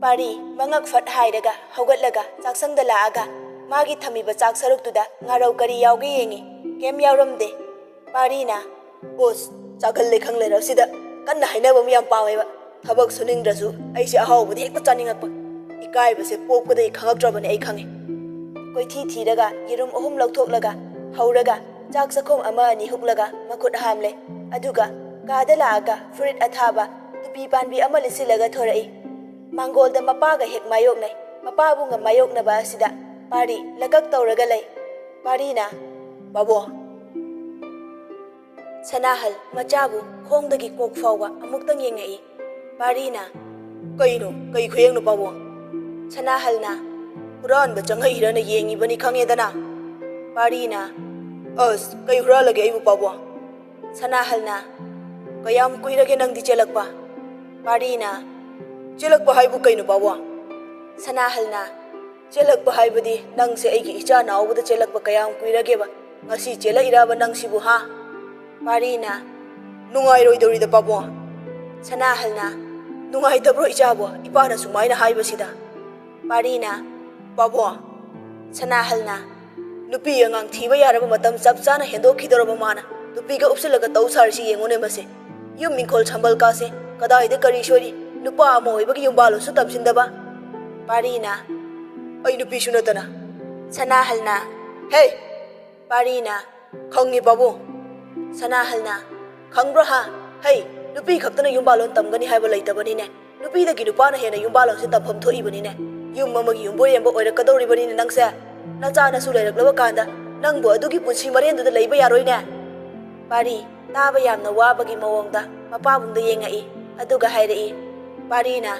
ꯄꯥꯔꯤ ꯃꯉꯛ ꯐꯠ ꯍꯥꯏꯔꯒ ꯍꯧꯒꯠꯂꯒ ꯆꯥꯛꯁꯪꯗ ꯂꯥꯛꯑꯒ ꯃꯥꯒꯤ ꯊꯝꯃꯤꯕ ꯆꯥꯛ ꯁꯔꯨꯛꯇꯨꯗ ꯉꯥꯔꯧ ꯀꯔꯤ ꯌꯥꯎꯒꯦ ꯌꯦꯡꯉꯤ꯫ ꯀꯩꯝ ꯌꯥꯎꯔꯝꯗꯦ꯫ ꯄꯥꯔꯤꯅ, "ꯑꯣꯁ, ꯆꯥꯒꯜꯂꯦ ꯈꯪ ꯂꯩꯔꯕꯁꯤꯗ꯫ ꯀꯟꯅ ꯍꯥꯏꯅꯕ ꯑꯃ ꯌꯥꯝ ꯄꯥꯝꯃꯦꯕ꯫ ꯊꯕꯛ ꯁꯨꯅꯤꯡꯗ꯭ꯔꯁꯨ ꯑꯩꯁꯦ ꯑꯍꯥꯎꯕꯗꯤ ꯍꯦꯛꯇ ꯆꯥꯅꯤꯡꯉꯛꯄ꯫ ꯏꯀꯥꯏꯕꯁꯦ ꯄꯣꯛꯄꯗꯒꯤ ꯈꯪꯉꯛꯇ꯭ꯔꯕꯅꯦ ꯑꯩ ꯈꯪꯉꯦ꯫" ꯀꯣꯏꯊꯤ ꯊꯤꯔꯒ ꯌꯦꯔꯨꯝ ꯑꯍꯨꯝ ꯂꯧꯊꯣꯛꯂꯒ ꯍꯧꯔꯒ ꯆꯥꯛ ꯆꯥꯛꯈꯣꯝ ꯑꯃ ꯑꯅꯤ ꯍꯨꯛꯂꯒ ꯃꯈꯨꯠ ꯍꯥꯝꯂꯦ꯫ ꯑꯗꯨꯒ ꯀꯥꯗ ꯂꯥꯛꯑꯒ ꯐꯨꯔꯤꯠ ꯑꯊꯥꯕ ꯇꯨꯄꯤ ꯄꯥꯟꯕꯤ ꯑꯃ ꯂꯤꯠꯁꯤꯜꯂꯒ ꯊꯣꯔꯛꯏ꯫ ꯃꯥꯡꯒꯣꯜꯗ ꯃꯄꯥꯒ ꯍꯦꯛ ꯃꯥꯌꯣꯛꯅꯩ꯫ ꯃꯄꯥꯕꯨ ꯃꯥꯌꯣꯛꯅꯕ ꯑꯁꯤꯗ ꯄꯥꯔꯤ ꯂꯀꯛ ꯇꯧꯔꯒ ꯂꯩ꯫ ꯄꯥꯔꯤꯅ, "ꯄꯥꯕꯨꯡ꯫" ꯁꯅꯥꯍꯜ ꯃꯆꯥꯕꯨ ꯈꯣꯡꯗꯒꯤ ꯀꯣꯛ ꯐꯥꯎꯕ ꯑꯃꯨꯛꯇꯪ ꯌꯦꯡꯉꯛꯏ꯫ ꯄꯥꯔꯤꯅ, "ꯀꯩꯅꯣ? ꯀꯩ ꯈꯨꯌꯦꯡꯅꯣ ꯄꯥꯕꯨꯡ?" ꯁꯅꯥꯍꯜꯅ, "ꯍꯨꯔꯥꯟꯕ ꯆꯪꯉꯛꯏꯔꯅ ꯌꯦꯡꯉꯤꯕꯅꯤ ꯈꯪꯉꯦꯗꯅ꯫" ꯄꯥꯔꯤꯅ, "ꯑꯁ, ꯀꯩ ꯍꯨꯔꯥꯜꯂꯒꯦ ꯑꯩꯕꯨ ꯄꯥꯕꯨꯡ?" ꯁꯅꯥꯍꯜꯅ, "ꯀꯌꯥꯝ ꯀꯨꯏꯔꯒꯦ ꯅꯪꯗꯤ ꯆꯦꯜꯂꯛꯄ?" ꯄꯥꯔꯤꯅ, "ꯆꯦꯜꯂꯛꯄ ꯍꯥꯏꯕꯨ ꯀꯩꯅꯣ ꯄꯥꯕꯨꯡ?" ꯁꯅꯥꯍꯜꯅ, "ꯆꯦꯜꯂꯛꯄ ꯍꯥꯏꯕꯗꯤ ꯅꯪꯁꯦ ꯑꯩꯒꯤ ꯏꯆꯥ ꯅꯥꯎꯕꯗ ꯆꯦꯜꯂꯛꯄ ꯀꯌꯥꯝ ꯀꯨꯏꯔꯒꯦꯕ? ꯉꯁꯤ ꯆꯦꯜꯂꯛꯏꯔꯕ ꯅꯪꯁꯤꯕꯨ, ꯍꯥ?" ꯄꯥꯔꯤꯅ, "ꯅꯨꯡꯉꯥꯏꯔꯣꯏꯗꯧꯔꯤꯗ ꯄꯥꯕꯨꯡ꯫" ꯁꯅꯥꯍꯜꯅ, "ꯅꯨꯡꯉꯥꯏꯇꯕ꯭ꯔꯣ ꯏꯆꯥꯕꯨ, ꯏꯄꯥꯅ ꯁꯨꯃꯥꯏꯅ ꯍꯥꯏꯕꯁꯤꯗ?" ꯄꯥꯔꯤꯅ, "ꯄꯥꯕꯨꯡ꯫" ꯁꯅꯥꯍꯜꯅ, "ꯅꯨꯄꯤ ꯑꯉꯥꯡ ꯊꯤꯕ ꯌꯥꯔꯕ ꯃꯇꯝ ꯆꯞ ꯆꯥꯅ ꯍꯦꯟꯗꯣꯛꯈꯤꯗꯧꯔꯕ ꯃꯥꯅ ꯅꯨꯄꯤꯒ ꯎꯞꯁꯤꯜꯂꯒ ꯇꯧ ꯁꯥꯔꯤꯁꯤ ꯌꯦꯡꯉꯨꯅꯦ ꯃꯁꯦ꯫ ꯌꯨꯝ ꯏꯪꯈꯣꯜ ꯁꯝꯕꯜ ꯀꯥꯁꯦ ꯀꯗꯥꯏꯗ ꯀꯔꯤ ꯁꯣꯏꯔꯤ? ꯅꯨꯄꯥ ꯑꯃ ꯑꯣꯏꯕꯒꯤ ꯌꯨꯝꯕꯥꯜꯂꯣꯟꯁꯨ ꯇꯝꯁꯤꯟꯗꯕ꯫" ꯄꯥꯔꯤꯅ, "ꯑꯩ ꯅꯨꯄꯤꯁꯨ ꯅꯠꯇꯅ꯫" ꯁꯅꯥꯍꯜꯅ, "ꯍꯦ!" ꯄꯥꯔꯤꯅ, "ꯈꯪꯉꯤ ꯄꯥꯕꯨꯡ꯫" ꯁꯅꯥꯍꯜꯅ, "ꯈꯪꯕ꯭ꯔꯣ ꯍꯥ? ꯍꯩ, ꯅꯨꯄꯤ ꯈꯛꯇꯅ ꯌꯨꯝꯕꯥꯜꯂꯣꯟ ꯇꯝꯒꯅꯤ ꯍꯥꯏꯕ ꯂꯩꯇꯕꯅꯤꯅꯦ꯫ ꯅꯨꯄꯤꯗꯒꯤ ꯅꯨꯄꯥꯅ ꯍꯦꯟꯅ ꯌꯨꯝꯕꯥꯜꯂꯣꯟꯁꯦ ꯇꯝꯐꯝ ꯊꯣꯛꯏꯕꯅꯤꯅꯦ꯫ ꯌꯨꯝ ꯑꯃꯒꯤ ꯌꯨꯝꯕꯨꯔꯦꯝꯕ ꯑꯣꯏꯔꯛꯀꯗꯧꯔꯤꯕꯅꯤꯅꯦ ꯅꯪꯁꯦ꯫ ꯅꯆꯥ ꯅꯁꯨ ꯂꯩꯔꯛꯂꯕ ꯀꯥꯟꯗ ꯅꯪꯕꯨ ꯑꯗꯨꯒꯤ ꯄꯨꯟꯁꯤ ꯃꯔꯦꯟꯗꯨꯗ ꯂꯩꯕ ꯌꯥꯔꯣꯏꯅꯦ꯫ ꯄꯥꯔꯤ, ꯇꯥꯕ ꯌꯥꯝꯅ ꯋꯥꯕꯒꯤ ꯃꯑꯣꯡꯗ ꯃꯄꯥꯕꯨꯡꯗ ꯌꯦꯡꯉꯛꯏ꯫ ꯑꯗꯨꯒ ꯍꯥꯏꯔꯛꯏ꯫ ꯄꯥꯔꯤꯅ,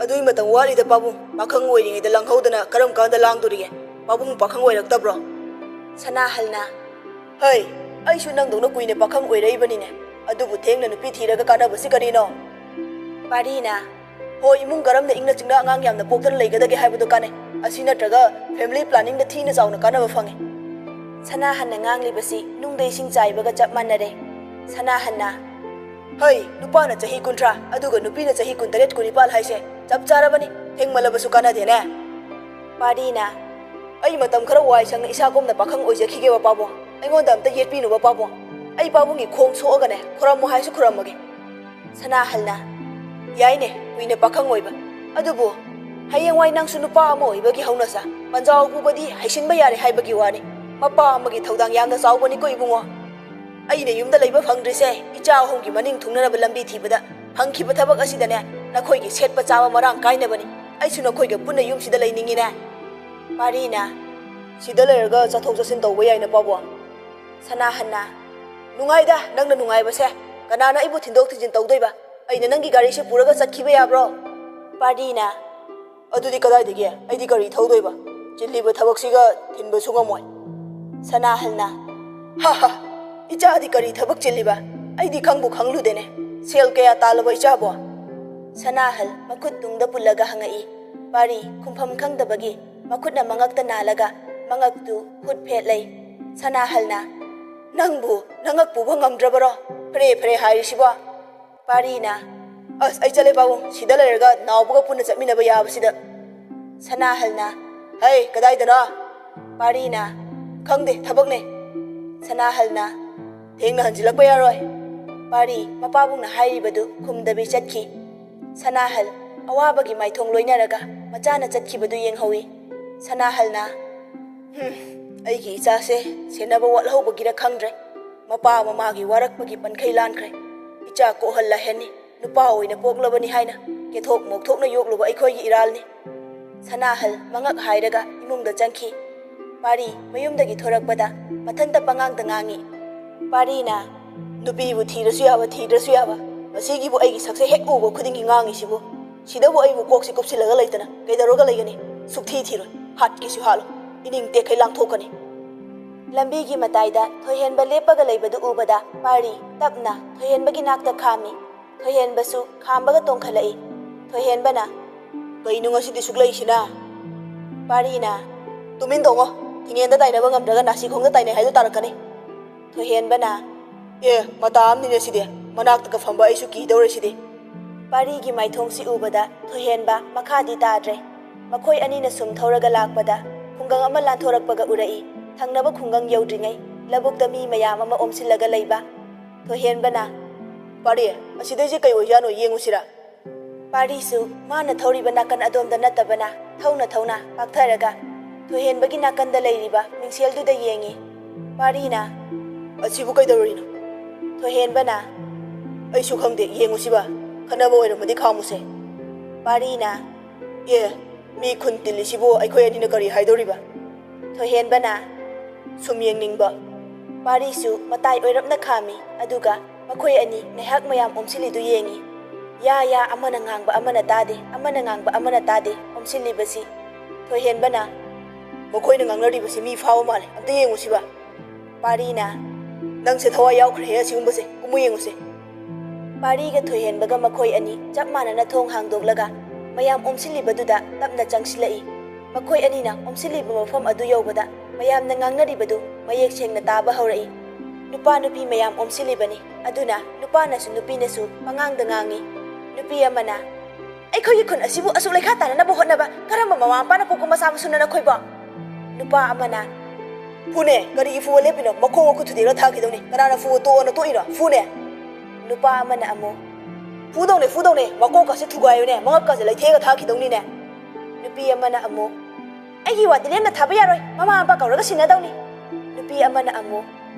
"ꯑꯗꯨꯏ ꯃꯇꯝ ꯋꯥꯠꯂꯤꯗ ꯄꯥꯕꯨꯡ, ꯄꯥꯈꯪ ꯑꯣꯏꯔꯤꯉꯩꯗ ꯂꯥꯡꯍꯧꯗꯅ ꯀꯔꯝ ꯀꯥꯟꯗ ꯂꯥꯡꯗꯣꯔꯤꯒꯦ? ꯄꯥꯕꯨꯡ ꯄꯥꯈꯪ ꯑꯣꯏꯔꯛꯇꯕ꯭ꯔꯣ?" ꯁꯅꯥꯍꯜꯅ, "ꯍꯩ, ꯑꯩꯁꯨ ꯅꯪꯗꯧꯅ ꯀꯨꯏꯅ ꯄꯥꯈꯪ ꯑꯣꯏꯔꯛꯏꯕꯅꯤꯅꯦ꯫ ꯑꯗꯨꯕꯨ ꯊꯦꯡꯅ ꯅꯨꯄꯤ ꯊꯤꯔꯒ ꯀꯥꯟꯅꯕꯁꯤ ꯀꯔꯤꯅꯣ?" ꯄꯥꯔꯤꯅ, "ꯍꯣꯏ, ꯏꯃꯨꯡ ꯀꯔꯝꯅ ꯏꯪꯅ ꯆꯤꯛꯅ ꯑꯉꯥꯡ ꯌꯥꯝꯅ ꯄꯣꯛꯇꯅ ꯂꯩꯒꯗꯒꯦ ꯍꯥꯏꯕꯗꯨ ꯀꯥꯟꯅꯩ꯫ ꯑꯁꯤ ꯅꯠꯇ꯭ꯔꯒ family planningꯗ ꯊꯤꯅ ꯆꯥꯎꯅ ꯀꯥꯟꯅꯕ ꯐꯪꯉꯤ꯫" ꯁꯅꯥꯍꯟꯅ ꯉꯥꯡꯂꯤꯕꯁꯤ ꯅꯨꯡꯗ ꯏꯁꯤꯡ ꯆꯥꯏꯕꯒ ꯆꯞ ꯃꯥꯟꯅꯔꯦ꯫ ꯁꯅꯥꯍꯟꯅ, "ꯍꯩ, ꯅꯨꯄꯥꯅ ꯆꯍꯤ ꯀꯨꯟꯊ꯭ꯔꯥ, ꯑꯗꯨꯒ ꯅꯨꯄꯤꯅ ꯆꯍꯤ ꯀꯨꯟꯇꯔꯦꯠ, ꯀꯨꯟꯅꯤꯄꯥꯜ ꯍꯥꯏꯁꯦ ꯆꯞ ꯆꯥꯔꯕꯅꯤ꯫ ꯊꯦꯡꯃꯜꯂꯕꯁꯨ ꯀꯥꯟꯅꯗꯦꯅꯦ꯫" ꯄꯥꯔꯤꯅ, "ꯑꯩ ꯃꯇꯝ ꯈꯔ ꯋꯥꯏ ꯁꯪꯅ ꯏꯁꯥ ꯀꯣꯝꯅ ꯄꯥꯈꯪ ꯑꯣꯏꯖꯈꯤꯒꯦꯕ ꯄꯥꯕꯨꯡ꯫ ꯑꯩꯉꯣꯟꯗ ꯑꯝꯇ ꯌꯦꯠꯄꯤꯅꯨꯕ ꯄꯥꯕꯨꯡ꯫ ꯑꯩ ꯄꯥꯕꯨꯡꯒꯤ ꯈꯣꯡ ꯁꯣꯛꯑꯒꯅꯦ, ꯈꯨꯔꯝꯃꯨ ꯍꯥꯏꯁꯨ ꯈꯨꯔꯝꯃꯒꯦ꯫" ꯁꯅꯥꯍꯜꯅ, "ꯌꯥꯏꯅꯦ, ꯀꯨꯏꯅ ꯄꯥꯈꯪ ꯑꯣꯏꯕ꯫ ꯑꯗꯨꯕꯨ ꯍꯌꯦꯡꯋꯥꯏ ꯅꯪꯁꯨ ꯅꯨꯄꯥ ꯑꯃ ꯑꯣꯏꯕꯒꯤ ꯍꯧꯅꯁꯥ, ꯄꯟꯖꯥꯎ ꯄꯨꯕꯗꯤ ꯍꯩꯁꯤꯟꯕ ꯌꯥꯔꯦ ꯍꯥꯏꯕꯒꯤ ꯋꯥꯅꯤ꯫ ꯃꯄꯥ ꯑꯃꯒꯤ ꯊꯧꯗꯥꯡ ꯌꯥꯝꯅ ꯆꯥꯎꯕꯅꯤꯀꯣ ꯏꯕꯨꯡꯉꯣ꯫ ꯑꯩꯅ ꯌꯨꯝꯗ ꯂꯩꯕ ꯐꯪꯗ꯭ꯔꯤꯁꯦ ꯏꯆꯥ ꯑꯍꯨꯝꯒꯤ ꯃꯅꯤꯡ ꯊꯨꯡꯅꯅꯕ ꯂꯝꯕꯤ ꯊꯤꯕꯗ ꯐꯪꯈꯤꯕ ꯊꯕꯛ ꯑꯁꯤꯗꯅꯦ, ꯅꯈꯣꯏꯒꯤ ꯁꯦꯠꯄ ꯆꯥꯕ ꯃꯔꯥꯡ ꯀꯥꯏꯅꯕꯅꯤ꯫ ꯑꯩꯁꯨ ꯅꯈꯣꯏꯒ ꯄꯨꯟꯅ ꯌꯨꯝꯁꯤꯗ ꯂꯩꯅꯤꯡꯉꯤꯅꯦ꯫" ꯄꯥꯔꯤꯅ, "ꯁꯤꯗ ꯂꯩꯔꯒ ꯆꯠꯊꯣꯛ ꯆꯠꯁꯤꯟ ꯇꯧꯕ ꯌꯥꯏꯅ ꯄꯥꯕꯨꯡ꯫" ꯁꯅꯥꯍꯟꯅ, "ꯅꯨꯡꯉꯥꯏꯗ ꯅꯪꯅ ꯅꯨꯡꯉꯥꯏꯕꯁꯦ꯫ ꯀꯅꯥꯅ ꯑꯩꯕꯨ ꯊꯤꯟꯗꯣꯛ ꯊꯤꯟꯖꯤꯟ ꯇꯧꯗꯣꯏꯕ? ꯑꯩꯅ ꯅꯪꯒꯤ ꯒꯥꯔꯤꯁꯦ ꯄꯨꯔꯒ ꯆꯠꯈꯤꯕ ꯌꯥꯕ꯭ꯔꯣ?" ꯄꯥꯔꯤꯅ, "ꯑꯗꯨꯗꯤ ꯀꯗꯥꯏꯗꯒꯤ? ꯑꯩꯗꯤ ꯒꯥꯔꯤ ꯊꯧꯗꯣꯏꯕ? ꯆꯤꯜꯂꯤꯕ ꯊꯕꯛꯁꯤꯒ ꯊꯤꯟꯕꯁꯨ ꯉꯝꯃꯣꯏ꯫" ꯁꯅꯥꯍꯜꯅ, "ꯍꯥ ꯍꯥ, ꯏꯆꯥꯗꯤ ꯀꯔꯤ ꯊꯕꯛ ꯆꯤꯜꯂꯤꯕ? ꯑꯩꯗꯤ ꯈꯪꯕꯨ ꯈꯪꯂꯨꯗꯦꯅꯦ꯫ ꯁꯦꯜ ꯀꯌꯥ ꯇꯥꯜꯂꯕ ꯏꯆꯥꯕꯣ?" ꯁꯅꯥꯍꯜ ꯃꯈꯨꯠ ꯇꯨꯡꯗ ꯄꯨꯜꯂꯒ ꯍꯪꯉꯛꯏ꯫ ꯄꯥꯔꯤ ꯈꯨꯝꯐꯝ ꯈꯪꯗꯕꯒꯤ ꯃꯈꯨꯠꯅ ꯃꯉꯛꯇ ꯅꯥꯜꯂꯒ ꯃꯉꯛꯇꯨ ꯍꯨꯠ ꯐꯦꯠꯂꯩ꯫ ꯁꯅꯥꯍꯜꯅ, "ꯅꯪꯕꯨ ꯅꯉꯛ ꯄꯨꯕ ꯉꯝꯗ꯭ꯔꯕꯔꯣ? ꯐꯔꯦ ꯐꯔꯦ ꯍꯥꯏꯔꯤꯁꯤꯕꯣ?" ꯄꯥꯔꯤꯅ, "ꯑꯁ, ꯑꯩ ꯆꯠꯂꯦ ꯄꯥꯕꯨꯡ, ꯁꯤꯗ ꯂꯩꯔꯒ ꯅꯥꯎꯕꯒ ꯄꯨꯟꯅ ꯆꯠꯃꯤꯟꯅꯕ ꯌꯥꯕꯁꯤꯗ꯫" ꯁꯅꯥꯍꯜꯅ, "ꯍꯩ, ꯀꯗꯥꯏꯗꯅꯣ?" ꯄꯥꯔꯤꯅ, "ꯈꯪꯗꯦ, ꯊꯕꯛꯅꯦ꯫" ꯁꯅꯥꯍꯜꯅ, "ꯊꯦꯡꯅ ꯍꯟꯖꯤꯜꯂꯛꯄ ꯌꯥꯔꯣꯏ꯫" ꯄꯥꯔꯤ ꯃꯄꯥꯕꯨꯡꯅ ꯍꯥꯏꯔꯤꯕꯗꯨ ꯈꯨꯝꯗꯕꯤ ꯆꯠꯈꯤ꯫ ꯁꯅꯥꯍꯜ ꯑꯋꯥꯕꯒꯤ ꯃꯥꯏꯊꯣꯡ ꯂꯣꯏꯅꯔꯒ ꯃꯆꯥꯅ ꯆꯠꯈꯤꯕꯗꯨ ꯌꯦꯡꯍꯧꯏ꯫ ꯁꯅꯥꯍꯜꯅ, "ꯍꯨꯝ, ꯑꯩꯒꯤ ꯏꯆꯥꯁꯦ ꯁꯦꯟꯅꯕ ꯋꯥꯠꯍꯧꯕꯒꯤꯔ ꯈꯪꯗ꯭ꯔꯦ꯫ ꯃꯄꯥ ꯃꯃꯥꯒꯤ ꯋꯥꯔꯛꯄꯒꯤ ꯄꯟꯈꯩ ꯂꯥꯟꯈ꯭ꯔꯦ꯫ ꯏꯆꯥ ꯀꯣꯛꯍꯜꯂ ꯍꯦꯟꯅꯤ ꯅꯨꯄꯥ ꯑꯣꯏꯅ ꯄꯣꯛꯂꯕꯅꯤ ꯍꯥꯏꯅ ꯀꯦꯊꯣꯛ ꯃꯣꯛꯊꯣꯛꯅ ꯌꯣꯛꯂꯨꯕ ꯑꯩꯈꯣꯏꯒꯤ ꯏꯔꯥꯜꯅꯤ꯫ ꯁꯅꯥꯍꯜ ꯃꯉꯛ ꯍꯥꯏꯔꯒ ꯏꯃꯨꯡꯗ ꯆꯪꯈꯤ꯫ ꯄꯥꯔꯤ ꯃꯌꯨꯝꯗꯒꯤ ꯊꯣꯔꯛꯄꯗ ꯃꯊꯟꯇ ꯄꯉꯥꯡꯗ ꯉꯥꯡꯉꯤ꯫ ꯄꯥꯔꯤꯅ, "ꯅꯨꯄꯤꯕꯨ ꯊꯤꯔꯁꯨ ꯌꯥꯕ, ꯊꯤꯗ꯭ꯔꯁꯨ ꯌꯥꯕ, ꯃꯁꯤꯒꯤꯕꯨ ꯑꯩꯒꯤ ꯁꯛꯁꯦ ꯍꯦꯛ ꯎꯕ ꯈꯨꯗꯤꯡꯒꯤ ꯉꯥꯡꯉꯤꯁꯤꯕꯨ? ꯁꯤꯗꯕꯨ ꯑꯩꯕꯨ ꯀꯣꯛꯁꯤ ꯀꯨꯞꯁꯤꯜꯂꯒ ꯂꯩꯇꯅ ꯀꯩꯗꯧꯔꯒ ꯂꯩꯒꯅꯤ? ꯁꯨꯛꯊꯤ ꯊꯤꯔꯣꯏ, ꯍꯥꯠꯀꯦꯁꯨ ꯍꯥꯠꯂꯣ, ꯏꯅꯤꯡ ꯇꯦꯛꯈꯩ ꯂꯥꯡꯊꯣꯛꯀꯅꯤ꯫" ꯂꯝꯕꯤꯒꯤ ꯃꯇꯥꯏꯗ ꯊꯣꯏꯍꯦꯟꯕ ꯂꯦꯞꯄꯒ ꯂꯩꯕꯗꯨ ꯎꯕꯗ ꯄꯥꯔꯤ ꯇꯞꯅ ꯊꯣꯏꯍꯦꯟꯕꯒꯤ ꯅꯥꯛꯇ ꯈꯥꯝꯃꯤ꯫ ꯊꯣꯏꯍꯦꯟꯕꯁꯨ ꯈꯥꯝꯕꯒ ꯇꯣꯡꯈꯠꯂꯛꯏ꯫ ꯊꯣꯏꯍꯦꯟꯕꯅ, "ꯀꯩꯅꯣ ꯉꯁꯤꯗꯤ ꯁꯨꯛꯂꯩꯁꯤꯅ?" ꯄꯥꯔꯤꯅ, "ꯇꯨꯃꯤꯟ ꯇꯣꯡꯉꯣ, ꯊꯤꯡꯉꯦꯟꯗ ꯇꯥꯏꯅꯕ ꯉꯝꯗ꯭ꯔꯒ ꯅꯥꯁꯤꯈꯣꯡꯗ ꯇꯥꯏꯅꯩ ꯍꯥꯏꯗꯣ ꯇꯥꯔꯛꯀꯅꯤ꯫" ꯊꯣꯏꯍꯦꯟꯕꯅ, "ꯑꯦ, ꯃꯇꯥ ꯑꯃꯅꯤꯅꯦ ꯁꯤꯗꯤ, ꯃꯅꯥꯛꯇꯒ ꯐꯝꯕ ꯑꯩꯁꯨ ꯀꯤꯗꯧꯔꯦ ꯁꯤꯗꯤ꯫" ꯄꯥꯔꯤꯒꯤ ꯃꯥꯏꯊꯣꯡꯁꯤ ꯎꯕꯗ ꯊꯣꯏꯍꯦꯟꯕ ꯃꯈꯥꯗꯤ ꯇꯥꯗ꯭ꯔꯦ꯫ ꯃꯈꯣꯏ ꯑꯅꯤꯅ ꯁꯨꯝ ꯊꯧꯔꯒ ꯂꯥꯛꯄꯗ ꯈꯨꯡꯒꯪ ꯑꯃ ꯂꯥꯟꯊꯣꯔꯛꯄꯒ ꯎꯔꯛꯏ꯫ ꯊꯪꯅꯕ ꯈꯨꯡꯒꯪ ꯌꯧꯗ꯭ꯔꯤꯉꯩ ꯂꯧꯕꯨꯛꯇ ꯃꯤ ꯃꯌꯥꯝ ꯑꯃ ꯑꯣꯝꯁꯤꯜꯂꯒ ꯂꯩꯕ꯫ ꯊꯣꯏꯍꯦꯟꯕꯅ, "ꯄꯥꯔꯤ, ꯑꯁꯤꯗꯩꯁꯦ ꯀꯩ ꯑꯣꯏꯖꯥꯠꯅꯣ ꯌꯦꯡꯉꯨꯁꯤꯔꯥ?" ꯄꯥꯔꯤꯁꯨ ꯃꯥꯅ ꯊꯧꯔꯤꯕ ꯅꯥꯀꯟ ꯑꯗꯣꯝꯗ ꯅꯠꯇꯕꯅ ꯊꯧꯅ ꯊꯧꯅ ꯄꯥꯛꯊꯔꯒ ꯊꯣꯏꯍꯦꯟꯕꯒꯤ ꯅꯥꯀꯟꯗ ꯂꯩꯔꯤꯕ ꯃꯤꯡꯁꯦꯜꯗꯨꯗ ꯌꯦꯡꯉꯤ꯫ ꯄꯥꯔꯤꯅ, "ꯑꯁꯤꯕꯨ ꯀꯩꯗꯧꯔꯤꯅꯣ?" ꯊꯣꯏꯍꯦꯟꯕꯅ, "ꯑꯩꯁꯨ ꯈꯪꯗꯦ, ꯌꯦꯡꯉꯨꯁꯤꯕ, ꯈꯠꯅꯕ ꯑꯣꯏꯔꯝꯃꯗꯤ ꯈꯥꯝꯃꯨꯁꯦ꯫" ꯄꯥꯔꯤꯅ, "ꯑꯦ, ꯃꯤ ꯈꯨꯟ ꯇꯤꯜꯂꯤꯁꯤꯕꯨ ꯑꯩꯈꯣꯏ ꯑꯅꯤꯅ ꯀꯔꯤ ꯍꯥꯏꯗꯧꯔꯤꯕ?" ꯊꯣꯏꯍꯦꯟꯕꯅ ꯁꯨꯝ ꯌꯦꯡꯅꯤꯡꯕ꯫ ꯄꯥꯔꯤꯁꯨ ꯃꯇꯥꯏ ꯑꯣꯏꯔꯞꯅ ꯈꯥꯝꯃꯤ, ꯑꯗꯨꯒ ꯃꯈꯣꯏ ꯑꯅꯤ ꯉꯥꯏꯍꯥꯛ ꯃꯌꯥꯝ ꯑꯣꯝꯁꯤꯜꯂꯤꯗꯨ ꯌꯦꯡꯉꯤ꯫ ꯌꯥ ꯌꯥ, ꯑꯃꯅ ꯉꯥꯡꯕ ꯑꯃꯅ ꯇꯥꯗꯦ, ꯑꯃꯅ ꯉꯥꯡꯕ ꯑꯃꯅ ꯇꯥꯗꯦ, ꯑꯣꯝꯁꯤꯜꯂꯤꯕꯁꯤ꯫ ꯊꯣꯏꯍꯦꯟꯕꯅ, "ꯃꯈꯣꯏꯅ ꯉꯥꯡꯅꯔꯤꯕꯁꯤ ꯃꯤ ꯐꯥꯕ ꯃꯥꯜꯂꯦ, ꯑꯝꯇ ꯌꯦꯡꯉꯨꯁꯤꯕ꯫" ꯄꯥꯔꯤꯅ, "ꯅꯪꯁꯦ ꯊꯋꯥꯏ ꯌꯥꯎꯈ꯭ꯔꯦꯍꯦ ꯑꯁꯤꯒꯨꯝꯕꯁꯦ, ꯀꯨꯝꯃꯨ ꯌꯦꯡꯉꯨꯁꯦ꯫" ꯄꯥꯔꯤꯒ ꯊꯣꯏꯍꯦꯟꯕꯒ ꯃꯈꯣꯏ ꯑꯅꯤ ꯆꯞ ꯃꯥꯟꯅꯅ ꯊꯣꯡ ꯍꯥꯡꯗꯣꯛꯂꯒ ꯃꯌꯥꯝ ꯑꯣꯝꯁꯤꯜꯂꯤꯕꯗꯨꯗ ꯇꯞꯅ ꯆꯪꯁꯤꯜꯂꯛꯏ꯫ ꯃꯈꯣꯏ ꯑꯅꯤꯅ ꯑꯣꯝꯁꯤꯜꯂꯤꯕ ꯃꯐꯝ ꯑꯗꯨ ꯌꯧꯕꯗ ꯃꯌꯥꯝꯅ ꯉꯥꯡꯅꯔꯤꯕꯗꯨ ꯃꯌꯦꯛ ꯁꯦꯡꯅ ꯇꯥꯕ ꯍꯧꯔꯛꯏ꯫ ꯅꯨꯄꯥ ꯅꯨꯄꯤ ꯃꯌꯥꯝ ꯑꯣꯝꯁꯤꯜꯂꯤꯕꯅꯤ, ꯑꯗꯨꯅ ꯅꯨꯄꯥꯅꯁꯨ ꯅꯨꯄꯤꯅꯁꯨ ꯄꯉꯥꯡꯗ ꯉꯥꯡꯉꯤ꯫ ꯅꯨꯄꯤ ꯑꯃꯅ, "ꯑꯩꯈꯣꯏꯒꯤ ꯈꯨꯟ ꯑꯁꯤꯕꯨ ꯑꯁꯨꯛ ꯂꯩꯈꯥ ꯇꯥꯅꯅꯕ ꯍꯣꯠꯅꯕ ꯀꯔꯝꯕ ꯃꯃꯥ ꯃꯄꯥꯅ ꯄꯣꯛꯄ ꯃꯆꯥ ꯃꯁꯨꯅꯣ ꯅꯈꯣꯏꯕꯣ?" ꯅꯨꯄꯥ ꯑꯃꯅ, "ꯐꯨꯅꯦ, ꯀꯔꯤꯒꯤ ꯐꯨꯕ ꯂꯦꯞꯄꯤꯅꯣ? ꯃꯈꯣꯡ ꯃꯈꯨꯠ ꯊꯨꯗꯦꯛꯂ ꯊꯥꯈꯤꯗꯧꯅꯤ꯫ ꯀꯅꯥꯅ ꯐꯨꯕ ꯇꯣꯛꯑꯣꯅ ꯇꯣꯛꯏꯅꯣ? ꯐꯨꯅꯦ!" ꯅꯨꯄꯥ ꯑꯃꯅ ꯑꯃꯨꯛ, "ꯐꯨꯗꯧꯅꯦ, ꯐꯨꯗꯧꯅꯦ, ꯃꯀꯣꯛꯀꯁꯦ ꯊꯨꯒꯥꯏꯌꯨꯅꯦ, ꯃꯉꯛꯀꯁꯦ ꯂꯩꯊꯦꯛꯑꯒ ꯊꯥꯈꯤꯗꯧꯅꯤꯅꯦ꯫" ꯅꯨꯄꯤ ꯑꯃꯅ ꯑꯃꯨꯛ, "ꯑꯩꯒꯤ ꯋꯥꯗꯤ ꯂꯦꯝꯅ ꯊꯥꯕ ꯌꯥꯔꯣꯏ, ꯃꯃꯥ ꯃꯄꯥ ꯀꯧꯔꯒ ꯁꯤꯟꯅꯗꯧꯅꯤ꯫" ꯅꯨꯄꯤ ꯑꯃꯅ ꯑꯃꯨꯛ,